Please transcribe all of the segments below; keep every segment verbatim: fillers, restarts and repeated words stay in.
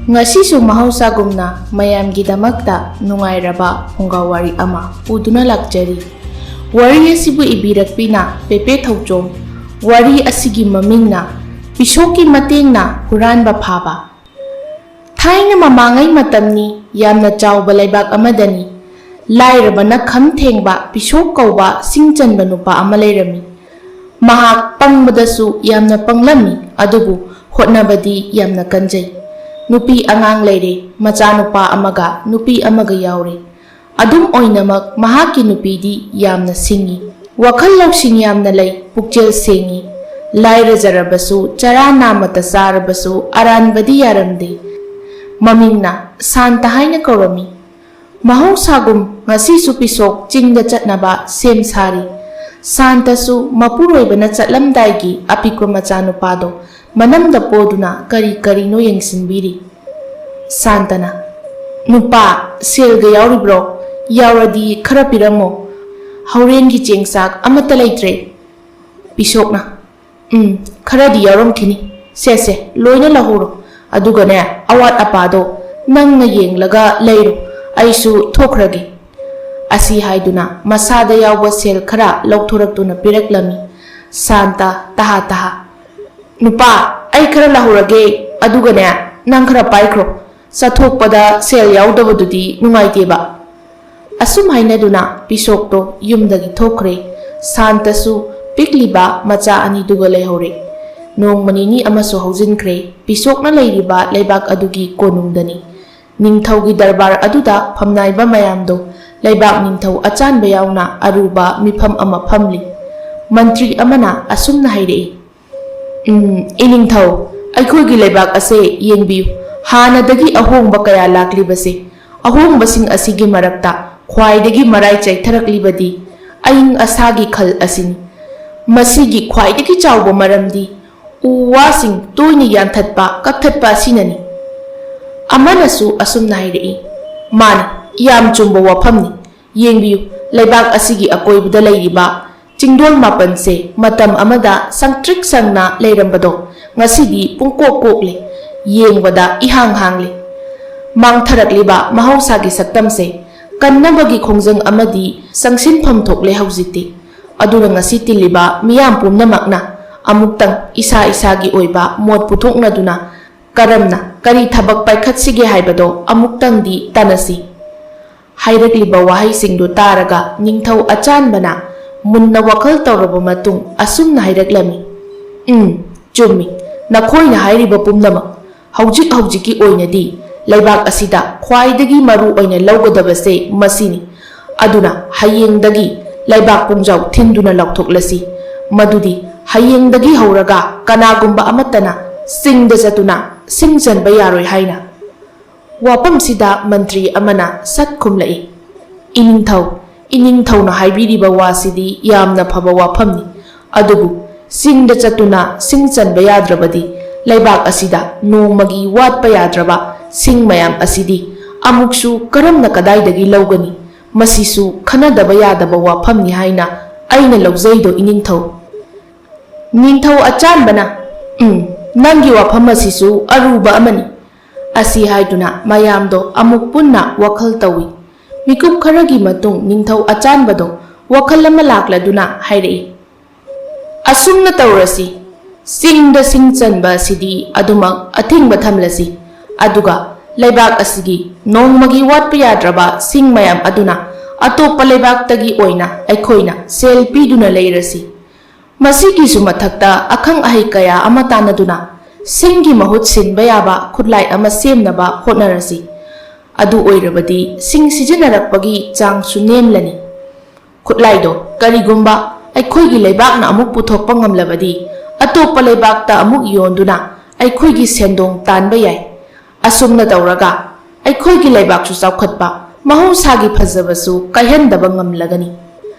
ꯉꯁꯤꯁꯨ ꯃꯍꯧꯁꯥꯒꯨꯝꯅ ꯃꯌꯥꯝꯒꯤꯗꯃꯛꯇ ꯅꯨꯡꯉꯥꯏꯔꯕ ꯐꯨꯡꯒꯥ ꯋꯥꯔꯤ ꯑꯃ ꯄꯨꯗꯨꯅ ꯂꯥꯛꯆꯔꯤ꯫ ꯋꯥꯔꯤ ꯑꯁꯤꯕꯨ ꯏꯕꯤꯔꯛꯄꯤꯅ ꯄꯦꯄꯦ ꯊꯧꯆꯣꯝ꯫ ꯋꯥꯔꯤ ꯑꯁꯤꯒꯤ ꯃꯃꯤꯡꯅ ꯄꯤꯁꯣꯛꯀꯤ ꯃꯇꯦꯡꯅ ꯍꯨꯔꯥꯟꯕ ꯐꯥꯕ꯫ ꯊꯥꯏꯅ ꯃꯃꯥꯡꯉꯩ ꯃꯇꯝꯅꯤ, ꯌꯥꯝꯅ ꯆꯥꯎꯕ ꯂꯩꯕꯥꯛ ꯑꯃꯗꯅꯤ꯫ ꯂꯥꯏꯔꯕꯅ ꯈꯝ ꯊꯦꯡꯕ ꯄꯤꯁꯣꯛ ꯀꯧꯕ ꯁꯤꯡ ꯆꯟꯕ ꯅꯨꯄꯥ ꯑꯃ ꯂꯩꯔꯝꯃꯤ꯫ ꯃꯍꯥꯛ ꯄꯪꯕꯗꯁꯨ ꯌꯥꯝꯅ ꯄꯪꯂꯝꯃꯤ, ꯑꯗꯨꯕꯨ ꯍꯣꯠꯅꯕꯗꯤ ꯌꯥꯝꯅ ꯀꯟꯖꯩ꯫ ꯅꯨꯄꯤ ꯑꯉꯥꯡ ꯂꯩꯔꯦ, ꯃꯆꯥꯅꯨꯄꯥ ꯑꯃꯒ ꯅꯨꯄꯤ ꯑꯃꯒ ꯌꯥꯎꯔꯦ꯫ ꯑꯗꯨꯝ ꯑꯣꯏꯅꯃꯛ ꯃꯍꯥꯛꯀꯤ ꯅꯨꯄꯤꯗꯤ ꯌꯥꯝꯅ ꯁꯤꯡꯏ꯫ ꯋꯥꯈꯜ ꯂꯧꯁꯤꯡ ꯌꯥꯝꯅ ꯂꯩ, ꯄꯨꯛꯆꯦꯜ ꯁꯦꯡꯏ꯫ ꯂꯥꯏꯔꯖꯔꯕꯁꯨ, ꯆꯔꯥ ꯅꯥꯝꯃꯇ ꯆꯥꯔꯕꯁꯨ ꯑꯔꯥꯟꯕꯗꯤ ꯌꯥꯔꯝꯗꯦ꯫ ꯃꯃꯤꯡꯅ ꯁꯥꯟꯇ ꯍꯥꯏꯅ ꯀꯧꯔꯝꯃꯤ꯫ ꯃꯍꯧꯁꯥꯒꯨꯝ ꯉꯁꯤꯁꯨ ꯄꯤꯁꯣꯛ ꯆꯤꯡꯗ ꯆꯠꯅꯕ ꯁꯦꯝ ꯁꯥꯔꯤ꯫ ꯁꯥꯟꯇꯁꯨ ꯃꯄꯨꯔꯣꯏꯕꯅ ꯆꯠꯂꯝꯗꯥꯏꯒꯤ ꯑꯄꯤꯛꯄ ꯃꯆꯥꯅꯨꯄꯥꯗꯣ ꯃꯅꯝꯗ ꯄꯣꯗꯨꯅ ꯀꯔꯤ ꯀꯔꯤꯅꯣ ꯌꯦꯡꯁꯤꯟꯕꯤꯔꯤ꯫ ꯁꯥꯟꯇꯅ, "ꯅꯨꯄꯥ, ꯁꯦꯜꯒ ꯌꯥꯎꯔꯤꯕ꯭ꯔꯣ? ꯌꯥꯎꯔꯗꯤ ꯈꯔ ꯄꯤꯔꯝꯃꯣ꯫ ꯍꯧꯔꯦꯟꯒꯤ ꯆꯦꯡ ꯆꯥꯛ ꯑꯃꯠꯇ ꯂꯩꯇ꯭ꯔꯦ꯫" ꯄꯤꯁꯣꯛꯅ, "ꯎꯝ, ꯈꯔꯗꯤ ꯌꯥꯎꯔꯝꯈꯤꯅꯤ꯫ ꯁꯦ, ꯁꯦ, ꯂꯣꯏꯅ ꯂꯧꯍꯧꯔꯣ꯫ ꯑꯗꯨꯒꯅꯦ, ꯑꯋꯥꯠ ꯑꯄꯥꯗꯣ ꯅꯪꯅ ꯌꯦꯡꯂꯒ ꯂꯩꯔꯣ꯫ ꯑꯩꯁꯨ ꯊꯣꯛꯈ꯭ꯔꯒꯦ꯫" ꯑꯁꯤ ꯍꯥꯏꯗꯨꯅ ꯃꯁꯥꯗ ꯌꯥꯎꯕ ꯁꯦꯜ ꯈꯔ ꯂꯧꯊꯣꯔꯛꯇꯨꯅ ꯄꯤꯔꯛꯂꯝꯃꯤ꯫ ꯁꯥꯟꯇ ꯇꯍꯥ ꯇꯍꯥ, "ꯅꯨꯄꯥ, ꯑꯩ ꯈꯔ ꯂꯧꯍꯧꯔꯒꯦ, ꯑꯗꯨꯒꯅꯦ, ꯅꯪ ꯈꯔ ꯄꯥꯏꯈ꯭ꯔꯣ꯫ ꯆꯠꯊꯣꯛꯄꯗ ꯁꯦꯜ ꯌꯥꯎꯗꯕꯗꯨꯗꯤ ꯅꯨꯡꯉꯥꯏꯇꯦꯕ꯫" ꯑꯁꯨꯝ ꯍꯥꯏꯅꯗꯨꯅ ꯄꯤꯁꯣꯛꯇꯣ ꯌꯨꯝꯗꯒꯤ ꯊꯣꯛꯈ꯭ꯔꯦ꯫ ꯁꯥꯟꯇꯁꯨ ꯄꯤꯛꯂꯤꯕ ꯃꯆꯥ ꯑꯅꯤꯗꯨꯒ ꯂꯩꯍꯧꯔꯦ꯫ ꯅꯣꯡꯃ ꯅꯤꯅꯤ ꯑꯃꯁꯨ ꯍꯧꯖꯤꯟꯈ꯭ꯔꯦ꯫ ꯄꯤꯁꯣꯛꯅ ꯂꯩꯔꯤꯕ ꯂꯩꯕꯥꯛ ꯑꯗꯨꯒꯤ ꯀꯣꯅꯨꯡꯗꯅꯤ꯫ ꯅꯤꯡꯊꯧꯒꯤ ꯗꯔꯕꯥꯔ ꯑꯗꯨꯗ ꯐꯝꯅꯥꯏꯕ ꯃꯌꯥꯝꯗꯣ ꯂꯩꯕꯥꯛ ꯅꯤꯡꯊꯧ ꯑꯆꯥꯟꯕ ꯌꯥꯎꯅ ꯑꯔꯨꯕ ꯃꯤꯐꯝ ꯑꯃ ꯐꯝꯂꯤ꯫ ꯃꯟꯇ꯭ꯔꯤ ꯑꯃꯅ ꯑꯁꯨꯝꯅ ꯍꯥꯏꯔꯛꯏ, "ꯎꯝ, ꯏꯅꯤꯡꯊꯧ, ꯑꯩꯈꯣꯏꯒꯤ ꯂꯩꯕꯥꯛ ꯑꯁꯦ ꯌꯦꯡꯕꯤꯌꯨ꯫ ꯍꯥꯟꯅꯗꯒꯤ ꯑꯍꯣꯡꯕ ꯀꯌꯥ ꯂꯥꯛꯂꯤꯕꯁꯦ, ꯑꯍꯣꯡꯕꯁꯤꯡ ꯑꯁꯤꯒꯤ ꯃꯔꯛꯇ ꯈ꯭ꯋꯥꯏꯗꯒꯤ ꯃꯔꯥꯏ ꯆꯥꯏꯊꯔꯛꯂꯤꯕꯗꯤ ꯑꯏꯪ ꯑꯁꯥꯒꯤ ꯈꯜ ꯑꯁꯤꯅꯤ꯫ ꯃꯁꯤꯒꯤ ꯈ꯭ꯋꯥꯏꯗꯒꯤ ꯆꯥꯎꯕ ꯃꯔꯝꯗꯤ ꯎ ꯋꯥꯁꯤꯡ ꯇꯣꯏꯅ ꯌꯥꯟꯊꯠꯄ, ꯀꯛꯊꯠꯄ ꯑꯁꯤꯅꯅꯤ꯫" ꯑꯃꯅꯁꯨ ꯑꯁꯨꯝꯅ ꯍꯥꯏꯔꯛꯏ, "ꯃꯥꯅꯤ, ꯌꯥꯝ ꯆꯨꯝꯕ ꯋꯥꯐꯝꯅꯤ꯫ ꯌꯦꯡꯕꯤꯌꯨ, ꯂꯩꯕꯥꯛ ꯑꯁꯤꯒꯤ ꯑꯀꯣꯏꯕꯗ ꯂꯩꯔꯤꯕ ꯆꯤꯡꯗꯣꯜ ꯃꯥꯄꯟꯁꯦ ꯃꯇꯝ ꯑꯃꯗ ꯁꯪꯇ꯭ꯔꯤꯛ ꯁꯪꯅ ꯂꯩꯔꯝꯕꯗꯣ ꯉꯁꯤꯗꯤ ꯄꯨꯡꯀꯣꯛ ꯀꯣꯛꯂꯦ꯫ ꯌꯦꯡꯕꯗ ꯏꯍꯥꯡ ꯍꯥꯡꯂꯤ꯫ ꯃꯥꯡꯊꯔꯛꯂꯤꯕ ꯃꯍꯧꯁꯥꯒꯤ ꯁꯛꯇꯝꯁꯦ ꯀꯟꯅꯕꯒꯤ ꯈꯣꯡꯖꯪ ꯑꯃꯗꯤ ꯆꯪꯁꯤꯟꯐꯝ ꯊꯣꯛꯂꯦ ꯍꯧꯖꯤꯛꯇꯤ꯫ ꯑꯗꯨꯅ ꯉꯁꯤ ꯇꯤꯜꯂꯤꯕ ꯃꯤꯌꯥꯝ ꯄꯨꯝꯅꯃꯛꯅ ꯑꯃꯨꯛꯇꯪ ꯏꯁꯥ ꯏꯁꯥꯒꯤ ꯑꯣꯏꯕ ꯃꯣꯠ ꯄꯨꯊꯣꯛꯅꯗꯨꯅ ꯀꯔꯝꯅ ꯀꯔꯤ ꯊꯕꯛ ꯄꯥꯏꯈꯠꯁꯤꯒꯦ ꯍꯥꯏꯕꯗꯣ ꯑꯃꯨꯛꯇꯪꯗꯤ ꯇꯥꯟꯅꯁꯤ꯫ ꯍꯥꯏꯔꯛꯂꯤꯕ ꯋꯥꯍꯩꯁꯤꯡꯗꯨ ꯇꯥꯔꯒ ꯅꯤꯡꯊꯧ ꯑꯆꯥꯟꯕꯅ ꯃꯨꯟꯅ ꯋꯥꯈꯜ ꯇꯧꯔꯕ ꯃꯇꯨꯡ ꯑꯁꯨꯝꯅ ꯍꯥꯏꯔꯛꯂꯝꯃꯤ, "ꯎꯝ, ꯆꯨꯝꯃꯤ, ꯅꯈꯣꯏꯅ ꯍꯥꯏꯔꯤꯕ ꯄꯨꯝꯅꯃꯛ꯫ ꯍꯧꯖꯤꯛ ꯍꯧꯖꯤꯛꯀꯤ ꯑꯣꯏꯅꯗꯤ ꯂꯩꯕꯥꯛ ꯑꯁꯤꯗ ꯈ꯭ꯋꯥꯏꯗꯒꯤ ꯃꯔꯨ ꯑꯣꯏꯅ ꯂꯧꯒꯗꯕꯁꯦ ꯃꯁꯤꯅꯤ꯫ ꯑꯗꯨꯅ ꯍꯌꯦꯡꯗꯒꯤ ꯂꯩꯕꯥꯛ ꯄꯨꯡꯖꯥꯎ ꯊꯤꯟꯗꯨꯅ ꯂꯥꯎꯊꯣꯛꯂꯁꯤ꯫ ꯃꯗꯨꯗꯤ ꯍꯌꯦꯡꯗꯒꯤ ꯍꯧꯔꯒ ꯀꯅꯥꯒꯨꯝꯕ ꯑꯃꯠꯇꯅ ꯆꯤꯡꯗ ꯆꯠꯇꯨꯅ ꯁꯤꯡ ꯆꯟꯕ ꯌꯥꯔꯣꯏ" ꯍꯥꯏꯅ꯫ ꯋꯥꯐꯝꯁꯤꯗ ꯃꯟꯇ꯭ꯔꯤ ꯑꯃꯅ ꯁꯠ ꯈꯨꯝꯂꯛꯏ, "ꯏꯅꯤꯡꯊꯧ, ꯏꯅꯤꯡꯊꯧꯅ ꯍꯥꯏꯕꯤꯔꯤꯕ ꯋꯥꯁꯤꯗꯤ ꯌꯥꯝꯅ ꯐꯕ ꯋꯥꯐꯝꯅꯤ꯫ ꯑꯗꯨꯕꯨ ꯆꯤꯡꯗ ꯆꯠꯇꯨꯅ ꯁꯤꯡ ꯆꯟꯕ ꯌꯥꯗ꯭ꯔꯕꯗꯤ ꯂꯩꯕꯥꯛ ꯑꯁꯤꯗ ꯅꯣꯡꯃꯒꯤ ꯋꯥꯠꯄ ꯌꯥꯗ꯭ꯔꯕ ꯁꯤꯡ ꯃꯌꯥꯝ ꯑꯁꯤꯗꯤ ꯑꯃꯨꯛꯁꯨ ꯀꯔꯝꯅ ꯀꯗꯥꯏꯗꯒꯤ ꯂꯧꯒꯅꯤ? ꯃꯁꯤꯁꯨ ꯈꯟꯅꯗꯕ ꯌꯥꯗꯕ ꯋꯥꯐꯝꯅꯤ ꯍꯥꯏꯅ ꯑꯩꯅ ꯂꯧꯖꯩꯗꯣ, ꯏꯅꯤꯡꯊꯧ"꯫ ꯅꯤꯡꯊꯧ ꯑꯆꯥꯟꯕꯅ, "ꯎꯝ, ꯅꯪꯒꯤ ꯋꯥꯐꯝ ꯑꯁꯤꯁꯨ ꯑꯔꯨꯕ ꯑꯃꯅꯤ" ꯑꯁꯤ ꯍꯥꯏꯗꯨꯅ ꯃꯌꯥꯝꯗꯣ ꯑꯃꯨꯛ ꯄꯨꯟꯅ ꯋꯥꯈꯜ ꯇꯧꯏ꯫ ꯃꯤꯀꯨꯞ ꯈꯔꯒꯤ ꯃꯇꯨꯡ ꯅꯤꯡꯊꯧ ꯑꯆꯥꯟꯕꯗꯣ ꯋꯥꯈꯜ ꯑꯃ ꯂꯥꯛꯂꯗꯨꯅ ꯍꯥꯏꯔꯛꯏ, "ꯑꯁꯨꯝꯅ ꯇꯧꯔꯁꯤ, ꯆꯤꯡꯗ ꯁꯤꯡ ꯆꯟꯕ ꯑꯁꯤꯗꯤ ꯑꯗꯨꯃꯛ ꯑꯊꯤꯡꯕ ꯊꯝꯂꯁꯤ꯫ ꯑꯗꯨꯒ ꯂꯩꯕꯥꯛ ꯑꯁꯤꯒꯤ ꯅꯣꯡꯃꯒꯤ ꯋꯥꯠꯄ ꯌꯥꯗ꯭ꯔꯕ ꯁꯤꯡ ꯃꯌꯥꯝ ꯑꯗꯨꯅ ꯑꯇꯣꯞꯄ ꯂꯩꯕꯥꯛꯇꯒꯤ ꯑꯣꯏꯅ ꯑꯩꯈꯣꯏꯅ ꯁꯦꯜ ꯄꯤꯗꯨꯅ ꯂꯩꯔꯁꯤ꯫ ꯃꯁꯤꯒꯤꯁꯨ ꯃꯊꯛꯇ ꯑꯈꯪ ꯑꯍꯩ ꯀꯌꯥ ꯑꯃ ꯇꯥꯟꯅꯗꯨꯅ ꯁꯤꯡꯒꯤ ꯃꯍꯨꯠ ꯁꯤꯟꯕ ꯌꯥꯕ ꯈꯨꯠꯂꯥꯏ ꯑꯃ ꯁꯦꯝꯅꯕ ꯍꯣꯠꯅꯔꯁꯤ꯫ ꯑꯗꯨ ꯑꯣꯏꯔꯕꯗꯤ ꯁꯤꯡ ꯁꯤꯖꯤꯟꯅꯔꯛꯄꯒꯤ ꯆꯥꯡꯁꯨ ꯅꯦꯝꯂꯅꯤ꯫ ꯈꯨꯠꯂꯥꯏꯗꯣ ꯀꯔꯤꯒꯨꯝꯕ ꯑꯩꯈꯣꯏꯒꯤ ꯂꯩꯕꯥꯛꯅ ꯑꯃꯨꯛ ꯄꯨꯊꯣꯛꯄ ꯉꯝꯂꯕꯗꯤ ꯑꯇꯣꯞꯄ ꯂꯩꯕꯥꯛꯇ ꯑꯃꯨꯛ ꯌꯣꯟꯗꯨꯅ ꯑꯩꯈꯣꯏꯒꯤ ꯁꯦꯟꯗꯣꯡ ꯇꯥꯟꯕ ꯌꯥꯏ꯫ ꯑꯁꯨꯝꯅ ꯇꯧꯔꯒ ꯑꯩꯈꯣꯏꯒꯤ ꯂꯩꯕꯥꯛꯁꯨ ꯆꯥꯎꯈꯠꯄ, ꯃꯍꯧꯁꯥꯒꯤ ꯐꯖꯕꯁꯨ ꯀꯥꯏꯍꯟꯗꯕ ꯉꯝꯂꯒꯅꯤ"꯫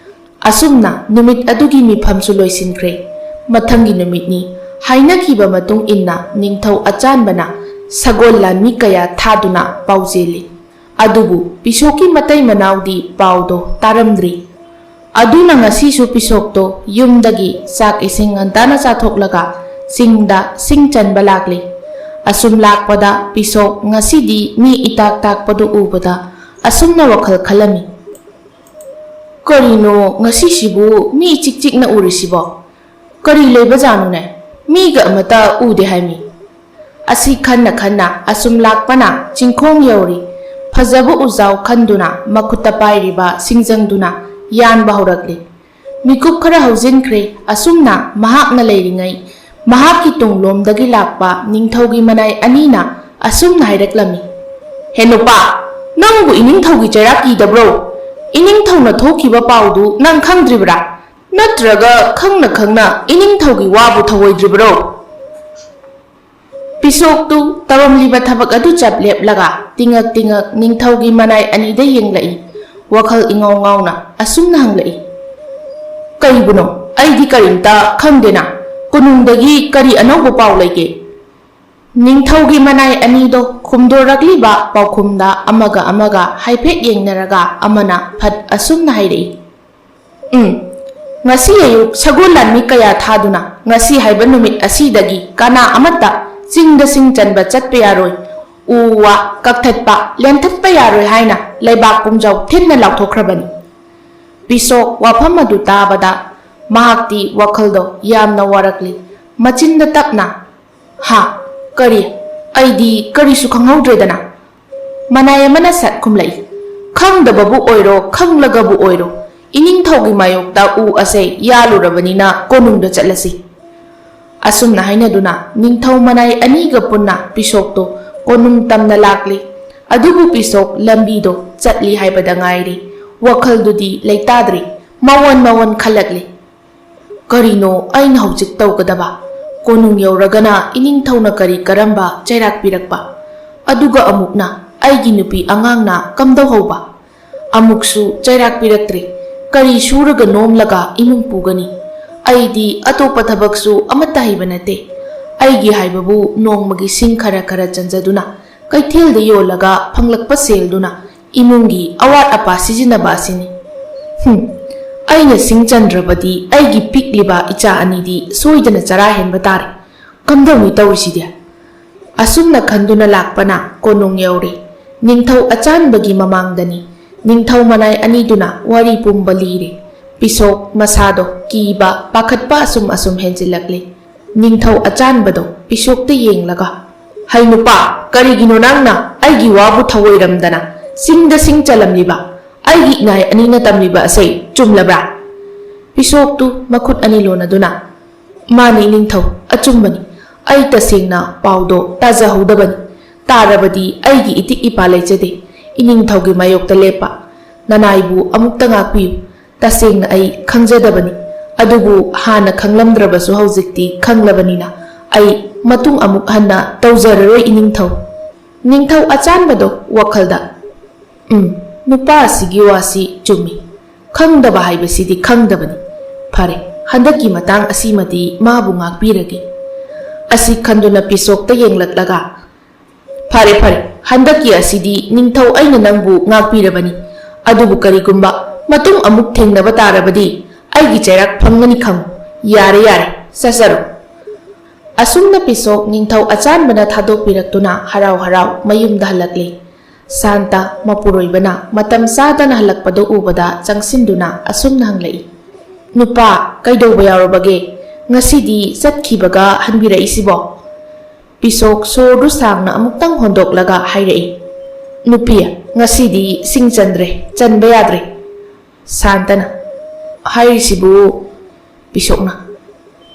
ꯑꯁꯨꯝꯅ ꯅꯨꯃꯤꯠ ꯑꯗꯨꯒꯤ ꯃꯤꯐꯝꯁꯨ ꯂꯣꯏꯁꯤꯟꯈ꯭ꯔꯦ꯫ ꯃꯊꯪꯒꯤ ꯅꯨꯃꯤꯠꯅꯤ꯫ ꯍꯥꯏꯅꯈꯤꯕ ꯃꯇꯨꯡ ꯏꯟꯅ ꯅꯤꯡꯊꯧ ꯑꯆꯥꯟꯕꯅ ꯁꯒꯣꯜ ꯂꯥꯟꯃꯤ ꯀꯌꯥ ꯊꯥꯗꯨꯅ ꯄꯥꯎ ꯆꯦꯜꯂꯤ꯫ ꯑꯗꯨꯕꯨ ꯄꯤꯁꯣꯛꯀꯤ ꯃꯇꯩ ꯃꯅꯥꯎꯗꯤ ꯄꯥꯎꯗꯣ ꯇꯥꯔꯝꯗ꯭ꯔꯤ꯫ ꯑꯗꯨꯅ ꯉꯁꯤꯁꯨ ꯄꯤꯁꯣꯛꯇꯣ ꯌꯨꯝꯗꯒꯤ ꯆꯥꯛ ꯏꯁꯤꯡ ꯉꯟꯇꯥꯅ ꯆꯥꯊꯣꯛꯂꯒ ꯆꯤꯡꯗ ꯁꯤꯡ ꯆꯟꯕ ꯂꯥꯛꯂꯤ꯫ ꯑꯁꯨꯝ ꯂꯥꯛꯄꯗ ꯄꯤꯁꯣꯛ ꯉꯁꯤꯗꯤ ꯃꯤ ꯏꯇꯥꯛ ꯇꯥꯛꯄꯗꯨ ꯎꯕꯗ ꯑꯁꯨꯝꯅ ꯋꯥꯈꯜ ꯈꯜꯂꯝꯃꯤ꯫ "ꯀꯔꯤꯅꯣ ꯉꯁꯤꯁꯤꯕꯨ ꯃꯤ ꯏꯆꯤꯛ ꯆꯤꯛꯅ ꯎꯔꯤꯁꯤꯕꯣ? ꯀꯔꯤ ꯂꯩꯕꯖꯥꯠꯅꯣꯅꯦ? ꯃꯤꯒ ꯑꯃꯠꯇ ꯎꯗꯦ ꯍꯥꯏꯃꯤ꯫" ꯑꯁꯤ ꯈꯟꯅ ꯈꯟꯅ ꯑꯁꯨꯝ ꯂꯥꯛꯄꯅ ꯆꯤꯡꯈꯣꯡ ꯌꯧꯔꯤ꯫ ꯐꯖꯕ ꯎꯖꯥꯎ ꯈꯟꯗꯨꯅ ꯃꯈꯨꯠꯇ ꯄꯥꯏꯔꯤꯕ ꯁꯤꯡꯖꯪꯗꯨꯅ ꯌꯥꯟꯕ ꯍꯧꯔꯛꯂꯤ꯫ ꯃꯤꯀꯨꯞ ꯈꯔ ꯍꯧꯖꯤꯟꯈ꯭ꯔꯦ꯫ ꯑꯁꯨꯝꯅ ꯃꯍꯥꯛꯅ ꯂꯩꯔꯤꯉꯩ ꯃꯍꯥꯛꯀꯤ ꯇꯨꯡꯂꯣꯝꯗꯒꯤ ꯂꯥꯛꯄ ꯅꯤꯡꯊꯧꯒꯤ ꯃꯅꯥꯏ ꯑꯅꯤꯅ ꯑꯁꯨꯝꯅ ꯍꯥꯏꯔꯛꯂꯝꯃꯤ꯫ "ꯍꯦ ꯅꯨꯄꯥ, ꯅꯪꯕꯨ ꯏꯅꯤꯡꯊꯧꯒꯤ ꯆꯩꯔꯥꯛ ꯀꯤꯗꯕ꯭ꯔꯣ? ꯏꯅꯤꯡꯊꯧꯅ ꯊꯣꯛꯈꯤꯕ ꯄꯥꯎꯗꯨ ꯅꯪ ꯈꯪꯗ꯭ꯔꯤꯕ꯭ꯔꯥ? ꯅꯠꯇ꯭ꯔꯒ ꯈꯪꯅ ꯈꯪꯅ ꯏꯅꯤꯡꯊꯧꯒꯤ ꯋꯥꯕꯨ ꯊꯧꯑꯣꯏꯗ꯭ꯔꯤꯕ꯭ꯔꯣ?" ꯄꯤꯁꯣꯛꯇꯨ ꯇꯧꯔꯝꯂꯤꯕ ꯊꯕꯛ ꯑꯗꯨ ꯆꯞ ꯂꯦꯞꯂꯒ ꯇꯤꯉꯛ ꯇꯤꯉꯛ ꯅꯤꯡꯊꯧꯒꯤ ꯃꯅꯥꯏ ꯑꯅꯤꯗ ꯌꯦꯡꯂꯛꯏ꯫ ꯋꯥꯈꯜ ꯏꯉꯥꯎ ꯉꯥꯎꯅ ꯑꯁꯨꯝꯅ ꯍꯪꯂꯛꯏ꯫ "ꯀꯔꯤꯕꯨꯅꯣ? ꯑꯩꯗꯤ ꯀꯔꯤꯝꯇ ꯈꯪꯗꯦꯅ꯫ ꯀꯣꯅꯨꯡꯗꯒꯤ ꯀꯔꯤ ꯑꯅꯧꯕ ꯄꯥꯎ ꯂꯩꯒꯦ?" ꯅꯤꯡꯊꯧꯒꯤ ꯃꯅꯥꯏ ꯑꯅꯤꯗꯣ ꯈꯨꯝꯗꯣꯔꯛꯂꯤꯕ ꯄꯥꯎꯈꯨꯝꯗ ꯑꯃꯒ ꯑꯃꯒ ꯍꯥꯏꯐꯦꯠ ꯌꯦꯡꯅꯔꯒ ꯑꯃꯅ ꯐꯠ ꯑꯁꯨꯝꯅ ꯍꯥꯏꯔꯛꯏ꯫ "ꯎꯝ, ꯉꯁꯤ ꯑꯌꯨꯛ ꯁꯒꯣꯜ ꯂꯥꯟꯃꯤ ꯀꯌꯥ ꯊꯥꯗꯨꯅ ꯉꯁꯤ ꯍꯥꯏꯕ ꯅꯨꯃꯤꯠ ꯑꯁꯤꯗꯒꯤ ꯀꯅꯥ ꯑꯃꯠꯇ ꯆꯤꯡꯗ ꯁꯤꯡ ꯆꯟꯕ ꯆꯠꯄ ꯌꯥꯔꯣꯏ, ꯎ ꯋꯥ ꯀꯛꯊꯠꯄ, ꯂꯦꯟꯊꯠꯄ ꯌꯥꯔꯣꯏ ꯍꯥꯏꯅ ꯂꯩꯕꯥꯛ ꯄꯨꯝꯖꯥꯎ ꯊꯤꯟꯅ ꯂꯥꯎꯊꯣꯛꯈ꯭ꯔꯕꯅꯤ꯫" ꯄꯤꯁꯣꯛ ꯋꯥꯐꯝ ꯑꯗꯨ ꯇꯥꯕꯗ ꯃꯍꯥꯛꯇꯤ ꯋꯥꯈꯜꯗꯣ ꯌꯥꯝꯅ ꯋꯥꯔꯛꯂꯤ꯫ ꯃꯆꯤꯟꯗ ꯇꯞꯅ, "ꯍꯥ? ꯀꯔꯤ? ꯑꯩꯗꯤ ꯀꯔꯤꯁꯨ ꯈꯪꯍꯧꯗ꯭ꯔꯦꯗꯅ꯫" ꯃꯅꯥꯏ ꯑꯃꯅ ꯁꯠ ꯈꯨꯝꯂꯛꯏ꯫ "ꯈꯪꯗꯕꯕꯨ ꯑꯣꯏꯔꯣ, ꯈꯪꯂꯒꯕꯨ ꯑꯣꯏꯔꯣ, ꯏꯅꯤꯡꯊꯧꯒꯤ ꯃꯥꯌꯣꯛꯇ ꯎ ꯑꯁꯦ ꯌꯥꯜꯂꯨꯔꯕꯅꯤꯅ ꯀꯣꯅꯨꯡꯗ ꯆꯠꯂꯁꯤ꯫" ꯑꯁꯨꯝꯅ ꯍꯥꯏꯅꯗꯨꯅ ꯅꯤꯡꯊꯧ ꯃꯅꯥꯏ ꯑꯅꯤꯒ ꯄꯨꯟꯅ ꯄꯤꯁꯣꯛꯇꯣ ꯀꯣꯅꯨꯡ ꯇꯝꯅ ꯂꯥꯛꯂꯤ꯫ ꯑꯗꯨꯕꯨ ꯄꯤꯁꯣꯛ ꯂꯝꯕꯤꯗꯣ ꯆꯠꯂꯤ ꯍꯥꯏꯕꯗ ꯉꯥꯏꯔꯤ꯫ ꯋꯥꯈꯜꯗꯨꯗꯤ ꯂꯩꯇꯥꯗ꯭ꯔꯤ꯫ ꯃꯋꯣꯟ ꯃꯋꯣꯟ ꯈꯜꯂꯛꯂꯤ꯫ "ꯀꯔꯤꯅꯣ ꯑꯩꯅ ꯍꯧꯖꯤꯛ ꯇꯧꯒꯗꯕ? ꯀꯣꯅꯨꯡ ꯌꯧꯔꯒꯅ ꯏꯅꯤꯡꯊꯧꯅ ꯀꯔꯤ ꯀꯔꯝꯕ ꯆꯩꯔꯥꯛ ꯄꯤꯔꯛꯄ? ꯑꯗꯨꯒ ꯑꯃꯨꯛꯅ ꯑꯩꯒꯤ ꯅꯨꯄꯤ ꯑꯉꯥꯡꯅ ꯀꯝꯗꯧꯍꯧꯕ? ꯑꯃꯨꯛꯁꯨ ꯆꯩꯔꯥꯛ ꯄꯤꯔꯛꯇ꯭ꯔꯤ꯫ ꯀꯔꯤ ꯁꯨꯔꯒ ꯅꯣꯝꯂꯒ ꯏꯃꯨꯡ ꯄꯨꯒꯅꯤ? ꯑꯩꯗꯤ ꯑꯇꯣꯞꯄ ꯊꯕꯛꯁꯨ ꯑꯃꯠꯇ ꯍꯩꯕ ꯅꯠꯇꯦ꯫ ꯑꯩꯒꯤ ꯍꯥꯏꯕꯕꯨ ꯅꯣꯡꯃꯒꯤ ꯁꯤꯡ ꯈꯔ ꯈꯔ ꯆꯟꯖꯗꯨꯅ ꯀꯩꯊꯦꯜꯗ ꯌꯣꯜꯂꯒ ꯐꯪꯂꯛꯄ ꯁꯦꯜꯗꯨꯅ ꯏꯃꯨꯡꯒꯤ ꯑꯋꯥꯠ ꯑꯄꯥ ꯁꯤꯖꯤꯟꯅꯕ ꯑꯁꯤꯅꯤ꯫ ꯍꯨꯝ, ꯑꯩꯅ ꯁꯤꯡ ꯆꯟꯗ꯭ꯔꯕꯗꯤ ꯑꯩꯒꯤ ꯄꯤꯛꯂꯤꯕ ꯏꯆꯥ ꯑꯅꯤꯗꯤ ꯁꯣꯏꯗꯅ ꯆꯔꯥ ꯍꯦꯟꯕ ꯇꯥꯔꯦ꯫ ꯀꯝꯗꯧꯅꯤ ꯇꯧꯔꯤꯁꯤꯗꯤ?" ꯑꯁꯨꯝꯅ ꯈꯟꯗꯨꯅ ꯂꯥꯛꯄꯅ ꯀꯣꯅꯨꯡ ꯌꯧꯔꯦ꯫ ꯅꯤꯡꯊꯧ ꯑꯆꯥꯟꯕꯒꯤ ꯃꯃꯥꯡꯗꯅꯤ꯫ ꯅꯤꯡꯊꯧ ꯃꯅꯥꯏ ꯑꯅꯤꯗꯨꯅ ꯋꯥꯔꯤ ꯄꯨꯝꯕ ꯂꯤꯔꯦ꯫ ꯄꯤꯁꯣꯛ ꯃꯁꯥꯗꯣ ꯀꯤꯕ, ꯄꯥꯈꯠꯄ ꯑꯁꯨꯝ ꯑꯁꯨꯝ ꯍꯦꯟꯖꯤꯜꯂꯛꯂꯦ꯫ ꯅꯤꯡꯊꯧ ꯑꯆꯥꯟꯕꯗꯣ ꯄꯤꯁꯣꯛꯇ ꯌꯦꯡꯂꯒ, "ꯍꯩ ꯅꯨꯄꯥ, ꯀꯔꯤꯒꯤꯅꯣ ꯅꯪꯅ ꯑꯩꯒꯤ ꯋꯥꯕꯨ ꯊꯑꯣꯏꯔꯝꯗꯅ ꯆꯤꯡꯗ ꯁꯤꯡ ꯆꯜꯂꯝꯂꯤꯕ? ꯑꯩꯒꯤ ꯏꯅꯥꯏ ꯑꯅꯤꯅ ꯇꯝꯂꯤꯕ ꯑꯁꯦ ꯆꯨꯝꯂꯕ꯭ꯔꯥ?" ꯄꯤꯁꯣꯛꯇꯨ ꯃꯈꯨꯠ ꯑꯅꯤ ꯂꯣꯟꯅꯗꯨꯅ, "ꯃꯥꯅꯤ ꯏꯅꯤꯡꯊꯧ, ꯑꯆꯨꯝꯕꯅꯤ꯫ ꯑꯩ ꯇꯁꯦꯡꯅ ꯄꯥꯎꯗꯣ ꯇꯥꯖꯍꯧꯗꯕꯅꯤ꯫ ꯇꯥꯔꯕꯗꯤ ꯑꯩꯒꯤ ꯏꯇꯤꯛ ꯏꯄꯥ ꯂꯩꯖꯗꯦ꯫ ꯏꯅꯤꯡꯊꯧꯒꯤ ꯃꯥꯌꯣꯛꯇ ꯂꯦꯞꯄ ꯅꯅꯥꯏꯕꯨ ꯑꯃꯨꯛꯇ ꯉꯥꯛꯄꯤꯌꯨ꯫ ꯇꯁꯦꯡꯅ ꯑꯩ ꯈꯪꯖꯗꯕꯅꯤ꯫ ꯑꯗꯨꯕꯨ ꯍꯥꯟꯅ ꯈꯪꯂꯝꯗ꯭ꯔꯕꯁꯨ ꯍꯧꯖꯤꯛꯇꯤ ꯈꯪꯂꯕꯅꯤꯅ ꯑꯩ ꯃꯇꯨꯡ ꯑꯃꯨꯛ ꯍꯟꯅ ꯇꯧꯖꯔꯔꯣꯏ ꯏꯅꯤꯡꯊꯧ꯫" ꯅꯤꯡꯊꯧ ꯑꯆꯥꯟꯕꯗꯣ ꯋꯥꯈꯜꯗ, "ꯎꯝ, ꯅꯨꯄꯥ ꯑꯁꯤꯒꯤ ꯋꯥꯁꯤ ꯆꯨꯝꯃꯤ꯫ ꯈꯪꯗꯕ ꯍꯥꯏꯕꯁꯤꯗꯤ ꯈꯪꯗꯕꯅꯤ꯫ ꯐꯔꯦ, ꯍꯟꯗꯛꯀꯤ ꯃꯇꯥꯡ ꯑꯁꯤꯃꯗꯤ ꯃꯥꯕꯨ ꯉꯥꯛꯄꯤꯔꯒꯦ꯫" ꯑꯁꯤ ꯈꯟꯗꯨꯅ ꯄꯤꯁꯣꯛꯇ ꯌꯦꯡꯂꯛꯂꯒ, "ꯐꯔꯦ, ꯐꯔꯦ, ꯍꯟꯗꯛꯀꯤ ꯑꯁꯤꯗꯤ ꯅꯤꯡꯊꯧ ꯑꯩꯅ ꯅꯪꯕꯨ ꯉꯥꯛꯄꯤꯔꯕꯅꯤ꯫ ꯑꯗꯨꯕꯨ ꯀꯔꯤꯒꯨꯝꯕ ꯃꯇꯨꯡ ꯑꯃꯨꯛ ꯊꯦꯡꯅꯕ ꯇꯥꯔꯕꯗꯤ ꯑꯩꯒꯤ ꯆꯩꯔꯥꯛ ꯐꯪꯒꯅꯤ ꯈꯪꯉꯨ꯫ ꯌꯥꯔꯦ, ꯌꯥꯔꯦ, ꯆꯠꯆꯔꯣ꯫" ꯑꯁꯨꯝꯅ ꯄꯤꯁꯣꯛ ꯅꯤꯡꯊꯧ ꯑꯆꯥꯟꯕꯅ ꯊꯥꯗꯣꯛꯄꯤꯔꯛꯇꯨꯅ ꯍꯔꯥꯎ ꯍꯔꯥꯎ ꯃꯌꯨꯝꯗ ꯍꯜꯂꯛꯂꯦ꯫ ꯁꯥꯟꯇ ꯃꯄꯨꯔꯣꯏꯕꯅ ꯃꯇꯝ ꯆꯥꯗꯅ ꯍꯜꯂꯛꯄꯗꯨ ꯎꯕꯗ ꯆꯪꯁꯤꯟꯗꯨꯅ ꯑꯁꯨꯝꯅ ꯍꯪꯂꯛꯏ, "ꯅꯨꯄꯥ, ꯀꯩꯗꯧꯕ ꯌꯥꯎꯔꯕꯒꯦ? ꯉꯁꯤꯗꯤ ꯆꯠꯈꯤꯕꯒ ꯍꯟꯕꯤꯔꯛꯏꯁꯤꯕꯣ?" ꯄꯤꯁꯣꯛ ꯁꯣꯔꯗꯨ ꯁꯥꯡꯅ ꯑꯃꯨꯛꯇꯪ ꯍꯣꯟꯗꯣꯛꯂꯒ ꯍꯥꯏꯔꯛꯏ, "ꯅꯨꯄꯤ, ꯉꯁꯤꯗꯤ ꯁꯤꯡ ꯆꯟꯗ꯭ꯔꯦ, ꯆꯟꯕ ꯌꯥꯗ꯭ꯔꯦ꯫" ꯁꯥꯟꯇꯅ, "ꯍꯥꯏꯔꯤꯁꯤꯕꯨ?" ꯄꯤꯁꯣꯛꯅ,